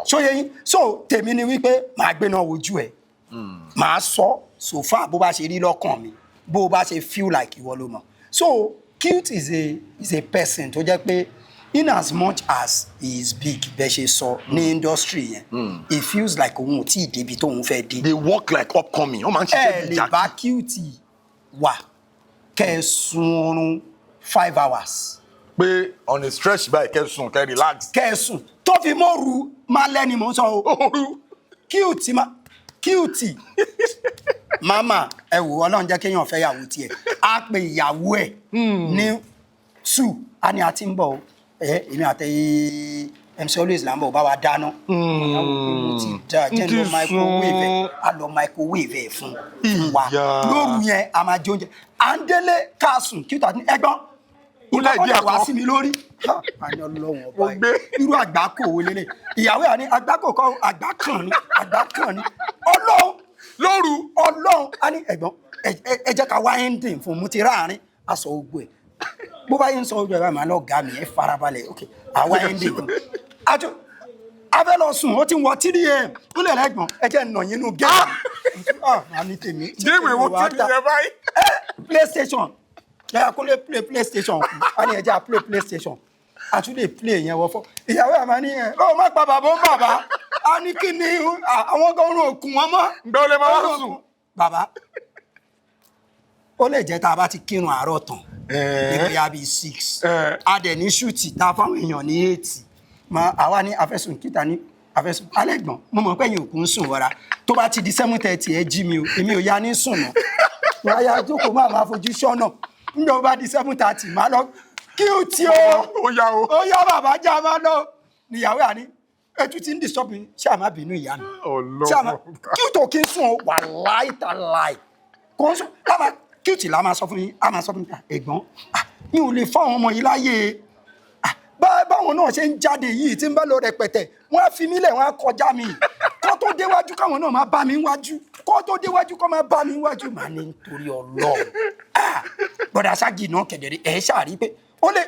Ṣóye yín? So tèmi ni wípé màá gbéná wojú ẹ, màá sọ so far bó bá ṣe rí lọ́kàn mi, bó bá ṣe feel like, ìwọ ló mọ̀. So Cute is a person tó jẹ́ pé in as much as he is big, bẹ́ẹ̀ ṣe sọ ní industry yẹn, he feels like òun ò tí ì débi tóun fẹ́ dé. They work like upcoming. Wọ́n máa ń ṣiṣẹ́ Ẹ bí lè jàkí. bá Cute wà kẹ́ ẹ sun oorun 5 hours. Pé on a stretch báyìí, kẹ́ sùn, kẹ́ relax. Kẹ́ ẹ sùn tó fi mọ́ru máa lẹ́ni mò ń sọ o. Ooru. Cute ma, Cute mama, ẹ wò, Ọlọ́run jẹ́ kéèyàn fẹ́ yàwó tiẹ̀, á pe ìyàwó ẹ̀ ní 2, á ní a ti ń bọ̀ o, ẹ èmi àti MC Always là ń bọ̀, bá wa dáná. Ìyàwó pé mo ti dá jẹ́ N lọ ti microwave ẹ̀ sùn. Á lọ microwave ẹ̀ fún wa. Ìyá. Lóru yẹn, a máa jẹ oúnjẹ, à ń délé ká sùn, Cute àti ẹgbọ́n Ó láì nǹkan dí kan wá àkọ́. sí mi lórí. Ha, àní Ọlọ́run ọba Mo yìí. gbé. Irú àgbákò wo lélẹ̀? Ìyàwó ẹ̀ ní àgbákò kọ́, àgbá kàn ní, àgbá kàn ní. Ọlọ́run. Lóru. Ọlọ́run á ní ẹ̀gbọ́n, ẹ jẹ́ ká wá ending fún mu ti ráàrin aṣọ ogun ẹ̀. Bó bá yín sọ ojú ẹ̀ báyìí, màá lọ gà mí, ẹ farabalẹ̀, ok, àwa ending fún àjọ abẹ́ lọ sùn. Ó ti wọ 3 a.m., ó lè lẹ́gbọ̀n, ẹ jẹ́ nà yín nínú game. Ah, màá ní tèmi. Game èwo tí mi yẹn báyìí? Ẹ PlayStation, ẹ kó lè play PlayStation kù, á ní ẹ jẹ́ à play PlayStation, a tún lè play yẹn wọ fọ́. Ìyàwó ẹ̀ máa ní ẹ ó má pa bàbá ó bàbá, á ní kí ni àwọn gan orun òkun wọn mọ́. Ǹgbẹ́ o lè máa wá Orun sùn? òkun. Bàbá, ó lè jẹ́ tá a bá ti kírun àárọ̀ tán ní bóyá bíi 6, a dẹ̀ ní shoot tá a fáwọn èèyàn ní 8, ma àwa ní afẹ́sùn kíta ní afẹ́sùn alẹ́ gbọ̀n. Mo mọ̀ pé ẹ̀yin òkú ń sùn wọra, tó bá ti di 7:30, ẹ jí mi o, èmi ò ya ní sùn mọ́, wọ́n á yá jókòó, máa máa fojú sọ́nà. Nígbà tó bá di 7:30, máa lọ kí o tí o. Ó yá o. Ó yá bàbá, já máa lọ. Níyàwó àní ẹtú ti ń disturb mi, ṣé àmà bínú ìyá mi? Ṣé àmà Ọlọ́run. Kí o tó kí n sùn o, wà láìta láì kò ń sùn. Láma kí o tì lá máa sọ fún yín, á máa sọ fún mi, "Ah, ẹ̀gbọ́n, ah, mi ò lè fáwọn ọmọ yìí láyè. Ah, báwọn náà ṣe ń jáde yìí, tí ń bá lọ rẹpẹtẹ, wọn á fi mí lẹ̀, wọn á kọjá mi kó tó déwájú, káwọn náà máa bá mi wájú, kó tó déwájú, kó máa bá mi wájú." Màá ní nítorí Ọlọ́run. Ah, bọ̀dà Ṣáàgì náà kẹ̀dẹ̀rẹ̀, ẹ̀ ṣàrí pé ó lè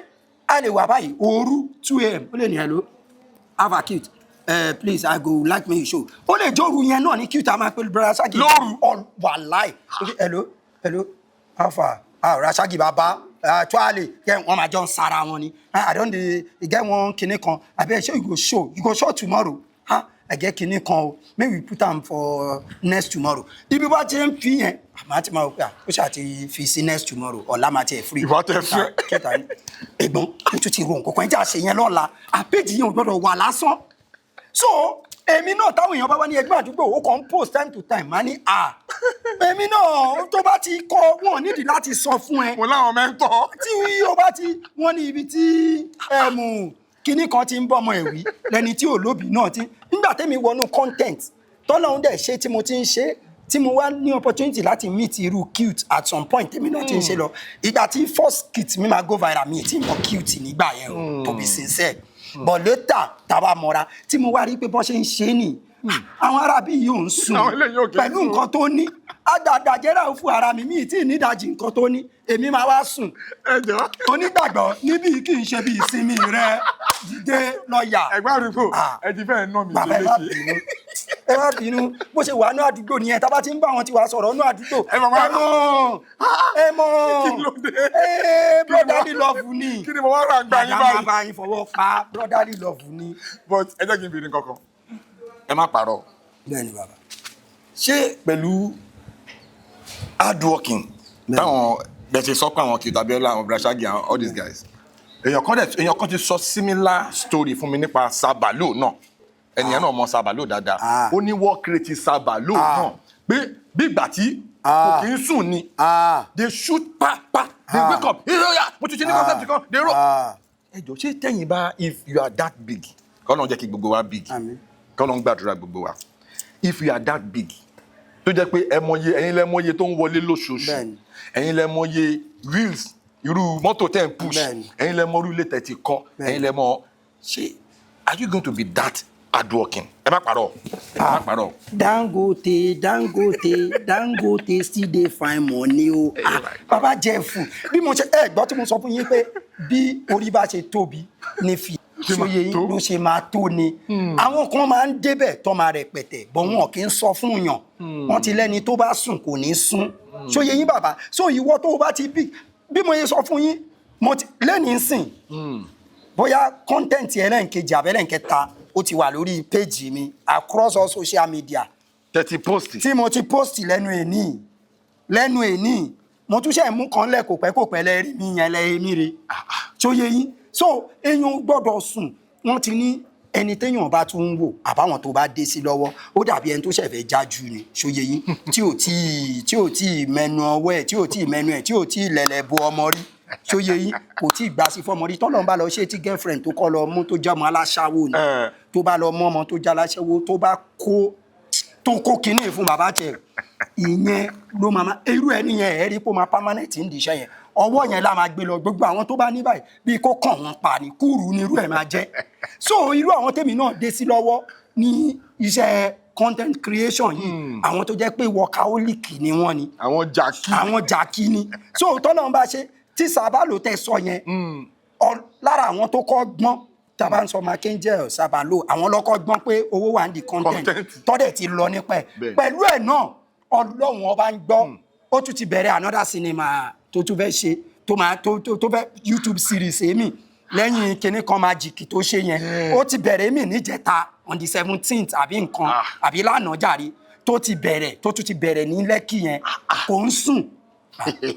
a lè wà báyìí òru 2 a.m., ó lè ní, "Hello, have a Cute, please, I go like me show." Ó lè jóru yẹn náà ní Cute a máa pe brother Ṣáàgì. Lóru? Wàláì. Okay, "Hello, hello, how far? Ah, Rasaki bàbá." Tuale kẹ wọn máa jọ ń sara wọn ni. "Ah, I don dey get one kinní kan, abeg, ṣé you go show tomorrow? Ah, I get kinní kan o, make we put am for next tomorrow." Ibi bá ti ń fi yẹn, àmọ́ àti máa wò pé à ó ṣáà ti fi sí next tomorrow, ọ̀la máa tiẹ̀ free. Ìwà tẹ fẹ́. Kẹta ni ẹ̀gbọ́n, mo tún ti ro nǹkan kan, ẹ jẹ́ àṣẹ yẹn lọ́la, àpéjì yẹn ò gbọ́dọ̀ wà lásán. So èmi náà, táwọn èèyàn bá wá ní ẹgbẹ́ àdúgbò, ó kàn ń post time to time, máa ní à èmi náà tó bá ti kọ wọn nídìí láti sọ fún ẹ. Mo láwọn mentor. Tí o bá ti wọ́n ní ibi tí ẹ̀mù kinní kan ti ń bọ́mọ ẹ̀wí lẹni tí ò lóbìí náà ti nígbà tẹ́mi wọnú content, tọ́lọ́hún dẹ̀ ṣe tí mo ti ń ṣe, tí mo wá ní opportunity láti meet irú Cute at some point, tèmi náà ti ń ṣe lọ. Ìgbà tí first skit mi máa go viral, mi tí mo Cute nígbà yẹn o, to be sincere, but later tàwa mọ́ra, tí mo wá rí pé bọ́n ṣe ń ṣe nì, àwọn arábí yìí ò ń sùn. Àwọn eléyìí ò kì í Pẹ̀lú sùn. nǹkan tó ní àdàdàjẹ́rà fún ara mi, mi tí ì nídàjì nǹkan tó ní, èmi máa wá sùn. Ẹ jọ. Onígbàgbọ́ níbí kì í ṣe bí ìsinmi rẹ, dìde lọ́ọ̀yà. Ẹ̀gbọ́n àdúgbò. Ah. Ẹ ti fẹ́ ná mi. Bàbá, ṣe ẹ má léṣe. bínú, ẹ má bínú. Bó ṣe wà ní àdúgbò nìyẹn, tá a bá ti ń bá àwọn tiwa sọ̀rọ̀ ní àdúgbò. Ẹ mọ̀ ẹ mọ̀, ẹ mọ̀. Kí ló dé? Ee, brotherly love ni. Kí ni mo wá rà gbà yín Bàbá máa báyìí? bá yín fọwọ́ pa, brotherly love ni. But ẹ jẹ́ kí n béèrè nǹkan kan, ẹ má parọ́. Bẹ́ẹ̀ni, bàbá. Ṣé pẹ̀lú hard working táwọn bẹ́ẹ̀ ṣe sọ pé àwọn Cute Abiola, àwọn Brashagi, àwọn all these guys, èèyàn kan ti sọ similar story fún mi nípa Sabalo náà. Ẹnìyẹn náà mọ Sabalo dáadáa. Ah. Ó ní work rate Sabalo Ah. náà pé bí ìgbà tí kò kí ń sùn ni. They shoot pa pa, they wake up, ìrọ̀yà mo ti ṣe ní concept kan, they roll. Ẹ jọ, ṣé tẹ̀yìn bá, if you are that big, kọ́nà jẹ́ kí gbogbo wa big. Àmín. Kọ́nà ń gbàdúrà gbogbo wa. If you are that big, tó jẹ́ pé ẹ mọye, ẹ̀yin lẹ mọye tó ń wọlé lóṣooṣù, ẹ̀yin lẹ mọye wheels irú mọ́tò tẹ́ ń push, ẹ̀yin lẹ mọ irú ilé tẹ́ ti kọ́, ẹ̀yin lẹ mọ, ṣé are you going to be that hardworking? Ẹ má parọ́, ẹ má parọ́. Dangote, Dangote, Dangote still dey find money o. Ah, bàbá Jeff, bí mo ṣe ẹ gbọ́ tí mo sọ fún yín pé bí orí bá ṣe tóbi ní fi Ṣe máa ṣòye yín tó. ló ṣe máa tó ni. Àwọn kan máa ń débẹ̀ tó máa rẹpẹtẹ bọ̀, wọn kì í sọ fún yàn. Wọ́n ti lẹ́ni tó bá sùn kò ní sùn. Ṣòye yín, bàbá? So ìwọ tó o bá ti bí bí mo ṣe sọ fún yín, mo ti lẹ́ni sìn, bóyá content ẹlẹ́nkejì àbẹ́lẹ́nkẹta ó ti wà lórí péjì mi across all social media Thirty post. tí mo ti post lẹ́nu èní lẹ́nu èní. Mo tún ṣe mú kan lẹ̀, kò pẹ́ kò pẹ́ lẹ́rí mi yẹn lẹ́ èmi re tó yé yín. So èèyàn gbọ́dọ̀ sùn. Wọ́n ti ní ẹni téèyàn bá tún ń wò àbáwọn tó bá dé sí lọ́wọ́, ó dàbí ẹni tó ṣẹ̀fẹ̀ jájú ni. Ṣó yé yín? Tí ò tí mẹnu ọwọ́ ẹ̀, tí ò tí mẹnu ẹ̀, tí ò tí lẹ̀lẹ̀ bo ọmọ rí. Ṣó yé yín? Kò tí gbà sí fọmọ rí. Tọ́lọ́ ń bá lọ ṣe tí girlfriend tó kọ́ lọ mú tó jẹ́ ọmọ aláṣáwó ni, tó bá lọ mú ọmọ tó jẹ́ aláṣẹ́wó, tó bá kó tó kó kinní fún bàbá tẹ, ìyẹn ló máa irú ẹni yẹn, ẹ rí pé ó máa permanent ń diṣẹ́ yẹn. Ọwọ́ yẹn la máa gbé lọ. Gbogbo àwọn tó bá ní báyìí, bíi kó kàn wọ́n pa ní kúrú ni irú ẹ̀ máa jẹ́. So irú àwọn tèmi náà dé sí lọ́wọ́ ní iṣẹ́ content creation yìí, àwọn tó jẹ́ pé workaholic ni wọ́n ni. Àwọn jàkí. Àwọn jàkí ni. So tọ́lọ́ ń bá ṣe tí Sábàlò tẹ sọ yẹn, lára àwọn tó kọ́ gbọ́n tàbá ń sọ Mark-Angel, Sábàlò, àwọn lọ́kọ́ gbọ́n pé owó wà ní di content, Content. tọ́dẹ̀ ti lọ nípa ẹ̀. Pẹ̀lú ẹ̀ náà, Ọlọ́run ọba ń gbọ́, ó tún ti bẹ̀rẹ̀ another cinema tó tún fẹ́ ṣe, tó máa tó fẹ́ YouTube series èmi lẹ́yìn kinní kan magic tó ṣe yẹn. Ó ti bẹ̀rẹ̀ èmi níjẹta on the 17th àbí nǹkan, àbí lánàá jàre, tó ti bẹ̀rẹ̀, tó tún ti bẹ̀rẹ̀ ní Lẹ́kì yẹn. Kò ń sùn.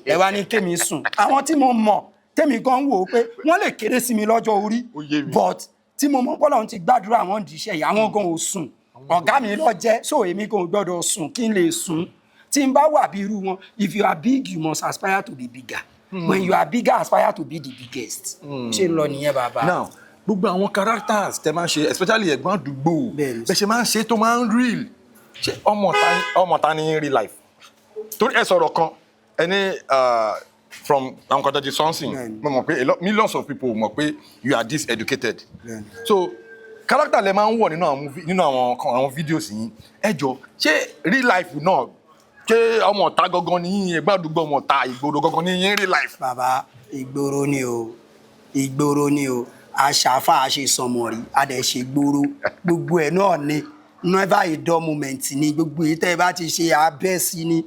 Ẹ wá ní kémi sùn. Àwọn tí mo mọ̀, tèmi gan wò ó pé wọ́n lè kéré sí mi lọ́jọ́ orí, Ó yé mi. but tí mo mọ̀ bọ́lá ti gbàdúrà àwọn ìdíṣẹ́ yìí, àwọn gan ò sùn. Ọ̀gá mi lọ jẹ́, so èmi gan ò gbọ́dọ̀ sùn kí n lè sùn tí n bá wà bí irú wọn. If you are big, you must aspire to be bigger. When you are bigger, aspire to be the biggest. Ṣé ń lọ nìyẹn, bàbá? Now, gbogbo àwọn characters tẹ máa ń ṣe, especially ẹ̀gbọ́n àdúgbò, bẹ́ẹ̀ ṣe máa ń ṣe tó máa ń real, ṣé ọmọ ta ni in real life? Torí ẹ sọ̀rọ̀ kan, ẹ ní from àwọn kan tó ti sọ́nsìn, mo mọ̀ pé millions of people mọ̀ pé you are this educated. So character lẹ máa ń wọ̀ nínú àwọn movie, nínú àwọn videos yín. Ẹ jọ, ṣé real life náà, ṣé ọmọ ọ̀tá gangan ni yín, ẹ̀gbọ́n àdúgbò, ọmọ ọ̀tá ìgboro gangan ni yín real life? Bàbá, ìgboro ni o, ìgboro ni o. Àṣàfà àṣesọmọrí adẹ̀ṣe gboro, gbogbo ẹ̀ náà ni. Never a dull moment ni. Gbogbo èyí tẹ́ ẹ bá ti ṣe abẹ́ sí ni,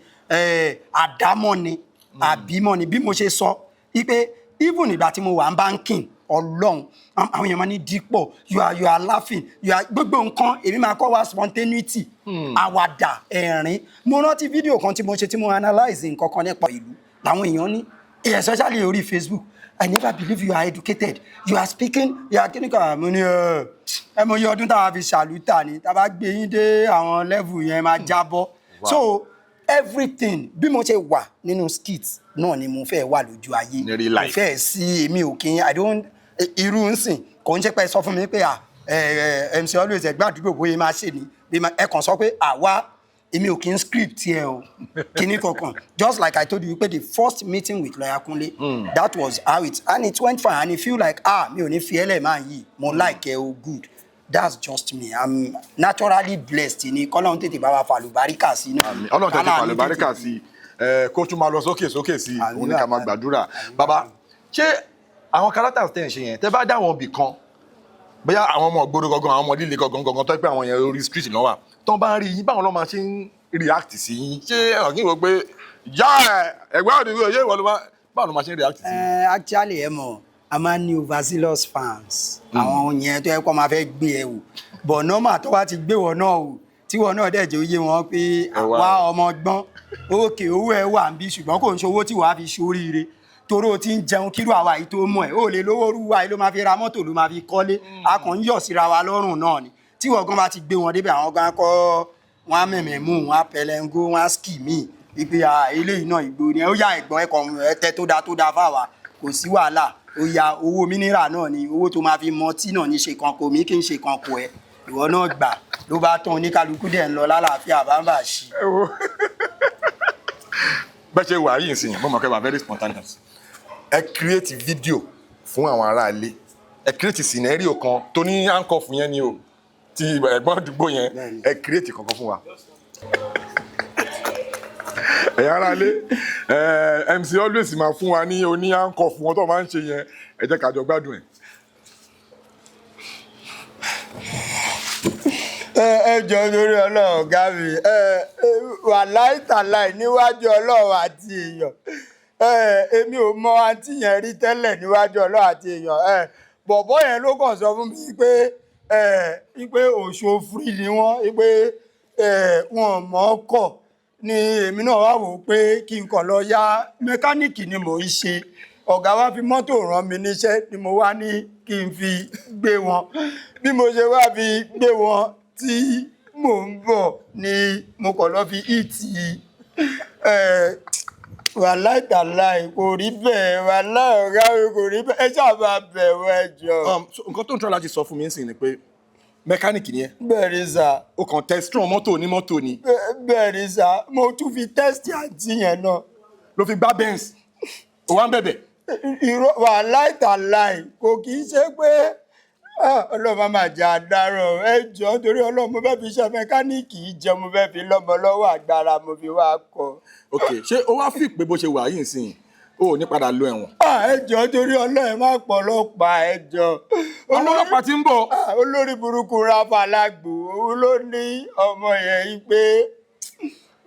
àdámọ̀ ni, àbímọ ni. Bí mo ṣe sọ Ipe even ìgbà tí mo wà ń banking, Ọlọ́run, àwọn èèyàn máa ní, "Dípọ̀, you are laughing, you are gbogbo nǹkan." Èmi máa kọ́ wa spontaneity, àwàdà, ẹ̀rín. Mo rántí fídíò kan tí mo ṣe, tí mo analyse nǹkan kan nípa ìlú, làwọn èèyàn ní, especially orí Facebook, "I never believe you are educated, you are speaking, you are kíníkà." Mo ní ẹ mọ iye ọdún táwa fi ṣàlùtà ni, tá a bá gbé yín dé àwọn level yẹn, máa jábọ́. So everything, bí mo ṣe wà nínú skit náà ni mo fẹ́ wà lójú ayé. Ní real life. Mo fẹ́ sí, èmi ò kí n, I don't, irú nsìn kò ń ṣe pé ẹ sọ fún mi pé à ẹ MC Always, ẹgbẹ́ àdúgbò, bóyá máa ṣe ni bí ẹ kàn sọ pé àwa, èmi ò kí ń script ẹ o, kíní kankan. Just like I told you pé the first meeting with Lawyer Kunle, that was how it, and it went fine, and it feel like, ah, mi ò ní fi ẹlẹ́ máa yìí, mo like ẹ o, good. That's just me. I'm naturally blessed ni. Kọ́lọ́run tètè bá wa fàlùbáríkà sí náà. Àmín. Ọlọ́run tètè Kálá ní fàlùbáríkà tètè sí ẹ, kó tún máa lọ sókè sókè sí i. Àmín. Òun ní ká máa Bàbá. gbàdúrà. Bàbá, ṣé àwọn characters tẹ̀ ń ṣe yẹn, tẹ́ bá dá àwọn ibì kan, bóyá àwọn ọmọ ògbóró gangan, àwọn ọmọ líle gangan gangan, tó pé àwọn yẹn orí street náà wà, tó bá ń rí yín, báwọn ló máa ṣe ń react sí yín? Ṣé ọ̀gí wo pé yá ẹ ẹgbẹ́ òdìgbò yé ìwọ ló máa, báwọn ló máa ṣe ń react sí yín? Actually, ẹ mọ̀, a máa ń ní overzealous fans, àwọn yẹn tó yẹ kó máa fẹ́ gbé ẹ wò, but normal, tó bá ti gbé wọn náà wò, tí wọn náà dẹ̀ jẹ́ oyé wọn pé Ẹ wá. Àwa ọmọ gbọ́n òkè, owó ẹ wà ń bí, ṣùgbọ́n kò ń ṣe owó tí wàá fi ṣoríire, torí o ti ń jẹun kírú àwa yìí tó mọ̀ ẹ́, ó lè lówó rú wa yìí ló máa fi ra mọ́tò, ló máa fi kọ́lé. A kàn ń yọ̀ síra wa lọ́rùn náà ni. Tí wọ́n gan bá ti gbé wọn débẹ̀, àwọn gan kọ́ wọn á mẹ̀mẹ̀ mú wọn, á pẹlẹngó wọn, á ski míì wípé eléyìí náà ìgbò ni ó yá. Ẹ̀gbọ́n, ẹ̀kọ́ ẹ̀tẹ́ tó dáa tó dáa fáwa, kò sí wàhálà. Ó ya owó mineral náà ni, owó tó máa fi mọ tí náà ní ṣe kan kò mí kí n ṣe kan kò ẹ, ìwọ náà gbà, ló bá tán. Oníkálukú dẹ̀ ń lọ lálàáfíà, bá ṣí. Ẹ wo bẹ́ẹ̀ ṣe wà yìí nsìn, mo mọ̀ pé wà very spontaneous. Ẹ create video fún àwọn aráalé, ẹ create scenario kan tó ní handcuff yẹn ni o, ti ẹ̀gbọ́n àdúgbò yẹn. Bẹ́ẹ̀ni. Ẹ create kankan fún wa, ẹ̀yin aráalé. MC Always máa fún wa ní oní handcuff wọn tó máa ń ṣe yẹn. Ẹ jẹ́ ká jọ gbádùn ẹ̀. Ẹ jọ, lórí Ọlọ́run, ọ̀gá mi, ẹ wà láìtàláì níwájú Ọlọ́run àti èèyàn, ẹ èmi ò mọ àǹtí yẹn rí tẹ́lẹ̀. Níwájú Ọlọ́run àti èèyàn, ẹ bọ̀bọ́ yẹn ló kàn sọ fún mi pé ẹ pé òṣòfin ni wọ́n, pé ẹ wọn mọ̀ ọ́ kọ̀ ni. Èmi náà wá wò ó pé kí n kàn lọ yá mẹkáníìkì ni mò ń ṣe. Ọ̀gá wa fi mọ́tò rán mi níṣẹ́ ni mo wá ní kí n fi gbé wọn. Bí mo ṣe wá fi gbé wọn tí mò ń bọ̀ ni mo kàn lọ fi ìtì wàláì tàláì. Kò rí bẹ́ẹ̀, wàláì, ọ̀gá mi, kò rí bẹ́ẹ̀. Ẹ ṣáà máa bẹ̀ wọ́n, ẹ jọ. So nǹkan tó ń tọ́ láti sọ fún mi ń sìn ni pé mẹkáníìkì ni ẹ? Bẹ́ẹ̀ ni sà. O kàn test mọ́tò ní mọ́tò ni? Bẹ́ẹ̀ ni sà, mo tún fi test àǹtí yẹn náà. Ló fi gbá Benz, o wá ń bẹ̀bẹ̀? Irọ́, wàláì tàláì, kò kì í ṣe pé Ọlọ́run má máa jẹ́ àdáràn. Ẹ jọ̀ọ́, torí Ọlọ́run, mo fẹ́ fi iṣẹ́ mẹkáníìkì yìí jẹun, mo fẹ́ fi lọ́mọ lọ́wọ́, agbára mo fi wá kọ́. Ok, ṣé o wá fi pé bó ṣe wà yìí nsìn, o ò ní padà lọ ẹ̀wọ̀n? Ẹ jọ̀ọ́, torí Ọlọ́run, ẹ má pọ̀ ọlọ́pàá, ẹ jọ̀ọ́. Àwọn ọlọ́pàá ti ń bọ̀. Olórí burúkú Rafa Alágbo, òun ló ní ọmọ yẹn yìí pé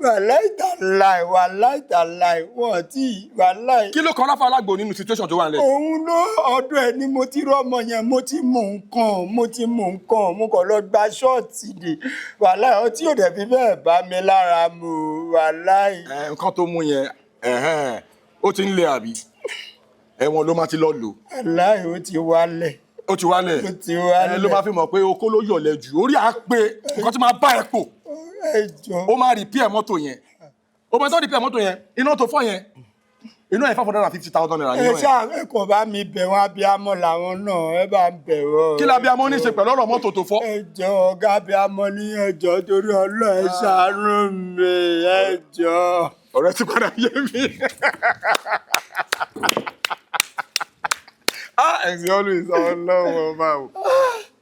wàláì tàláì, wàláì tàláì, wọn tí wàláì. Kí ló kan Ráfà Alágbo nínú situation tó wà nílẹ̀? Òun ló ọdún ẹ ni mo ti rí ọmọ yẹn, mo ti mú nǹkan, mo ti mú nǹkan, mo kàn lọ gba ṣọ́ọ̀tì ni. Wàláì, ọtí ò dẹ̀ fi bẹ́ẹ̀ bá mi lára mu, wàláì. Ẹ, nǹkan tó mú yẹn, ẹ̀hẹ́n, ó ti ń lé àbí ẹ̀wọ̀n ló máa ti lọ lò? Wàláì, ó ti wálẹ̀. Ó ti wálẹ̀? Ó ti wálẹ̀. Ẹ ló máa fi mọ̀ pé okó ló yọ̀lẹ̀ jù, orí á pé nǹkan tí máa bá ẹ pò. Ẹ jọ. Ó máa repair mọ́tò yẹn, ó máa tó repair mọ́tò yẹn, iná tó fọ́ yẹn, iná yẹn ₦550,000 Ẹ nínú ẹ̀. ṣáà, ẹ kàn bá mi bẹ̀ wọ́n, abiyamọ làwọn náà, ẹ bá ń bẹ̀ wọ́n. Kí lábíamọ ní í ṣe pẹ̀lú ọ̀rọ̀ mọ́tò tó fọ́? Ẹ jọ, ọ̀gá, abiyamọ ní, ẹ jọ, torí Ọlọ́run, ẹ ṣàánú mi, ẹ jọ. Ọ̀rẹ́ ti padà yé mi. Ah, MC Always, Ọlọ́run ọba o.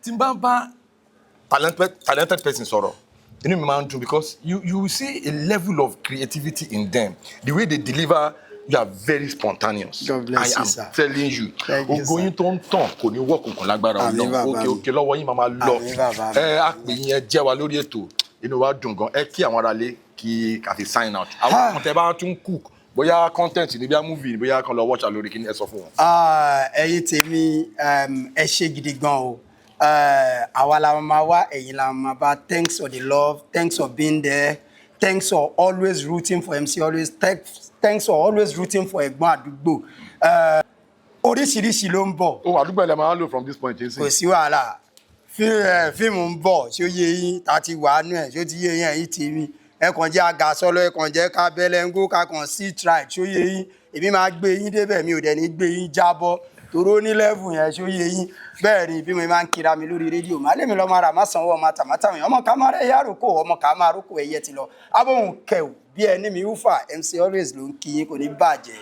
Tí n bá ń bá talented person sọ̀rọ̀, inú mi máa ń dùn because you will see a level of creativity in them, the way they deliver. You are very spontaneous. God bless I you, am sir. telling you. Thank you, Ògo sir. yín tó ń tàn kò ní wọ́kùnkùn lágbára Àmín, Ọlọ́run. bàbá Òkè mi. òkè lọ́wọ́ yín máa máa lọ. Àmín, bàbá mi. Ẹ á pè yín, ẹ jẹ́ wa lórí ètò, inú wa dùn gan. Ẹ kí àwọn aráalé kí ká fi sign out. Àwọn kan tẹ bá tún cook Bóyá content ni, bóyá movie ni, bóyá kan lọ watch out lórí kíní, ẹ sọ fún wọn. Ah, ẹ̀yin tèmi, ẹ ṣé gidi gan o. Eh, àwa la máa wá, ẹ̀yin la máa bá. Thanks for the love, thanks for being there, thanks for always rooting for MC Always, thanks for always rooting for Ẹ̀gbọ́n Àdúgbò. Eh, oríṣiríṣi ló ń bọ̀. Ohun àdúgbò ẹ̀ lè máa lò from this point. Kò sí wàhálà. Fíìmù ń bọ̀, ṣó yé yín? Ta ti wà nú ẹ̀, ṣó ti yé yín? Ẹ̀yin tèmi, ẹ kàn jẹ́ àgàsọ́lọ́, ẹ kàn jẹ́ ká bẹ́lẹ́ngó, ká kàn sí try, ṣó yé yín? Èmi máa gbé yín débẹ̀, mi ò dẹ̀ ní gbé yín jábọ́ toró ní level yẹn, ṣó yé yín? Bẹ́ẹ̀ ni bí mo máa ń kira mi lórí rédíò, màá lèmi lọ́mọ ara má sanwó ọmọ tàmátàmì, ọmọ ká má rẹ̀ yàrá kó ọmọ ká má rókò ẹyẹ ti lọ abóhùn kẹwù bí ẹni mi wúfà. MC Always ló ń kí yín, kò ní bàjẹ́.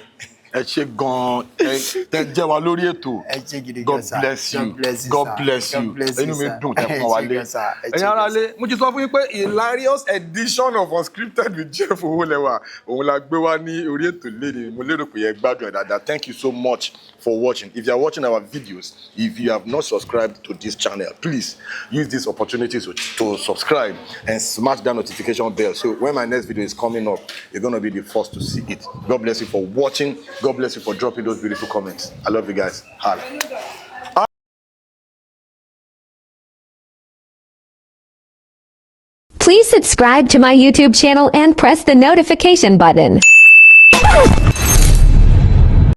Ẹ ṣe gan-an, ẹ tẹ jẹ́ wa lórí ètò. Ẹ ṣé gidi God gan, sir. bless you. God bless you, God sir. bless God you. bless you, Inú mi sir. dùn tẹ fún wa Ẹ ṣé lé. gan, sir. Ẹ ṣé Ẹ̀yin ará gan, sir. lé, mo ti sọ fún yín pé hilarious edition of Unscripted with Jeff Owolewa òun la gbé wá ní orí ètò lónìí. Mo lérò pé ẹ gbádùn ẹ̀ dáadáa. Thank you so much for watching. If you are watching our videos, if you have not subscribed to this channel, please use this opportunity to subscribe and smash that notification bell, so when my next video is coming up, you're gonna be the first to see it. God bless you for watching. God bless you for dropping those beautiful comments. I love you guys. Holla. Please subscribe to my YouTube channel and press the notification button.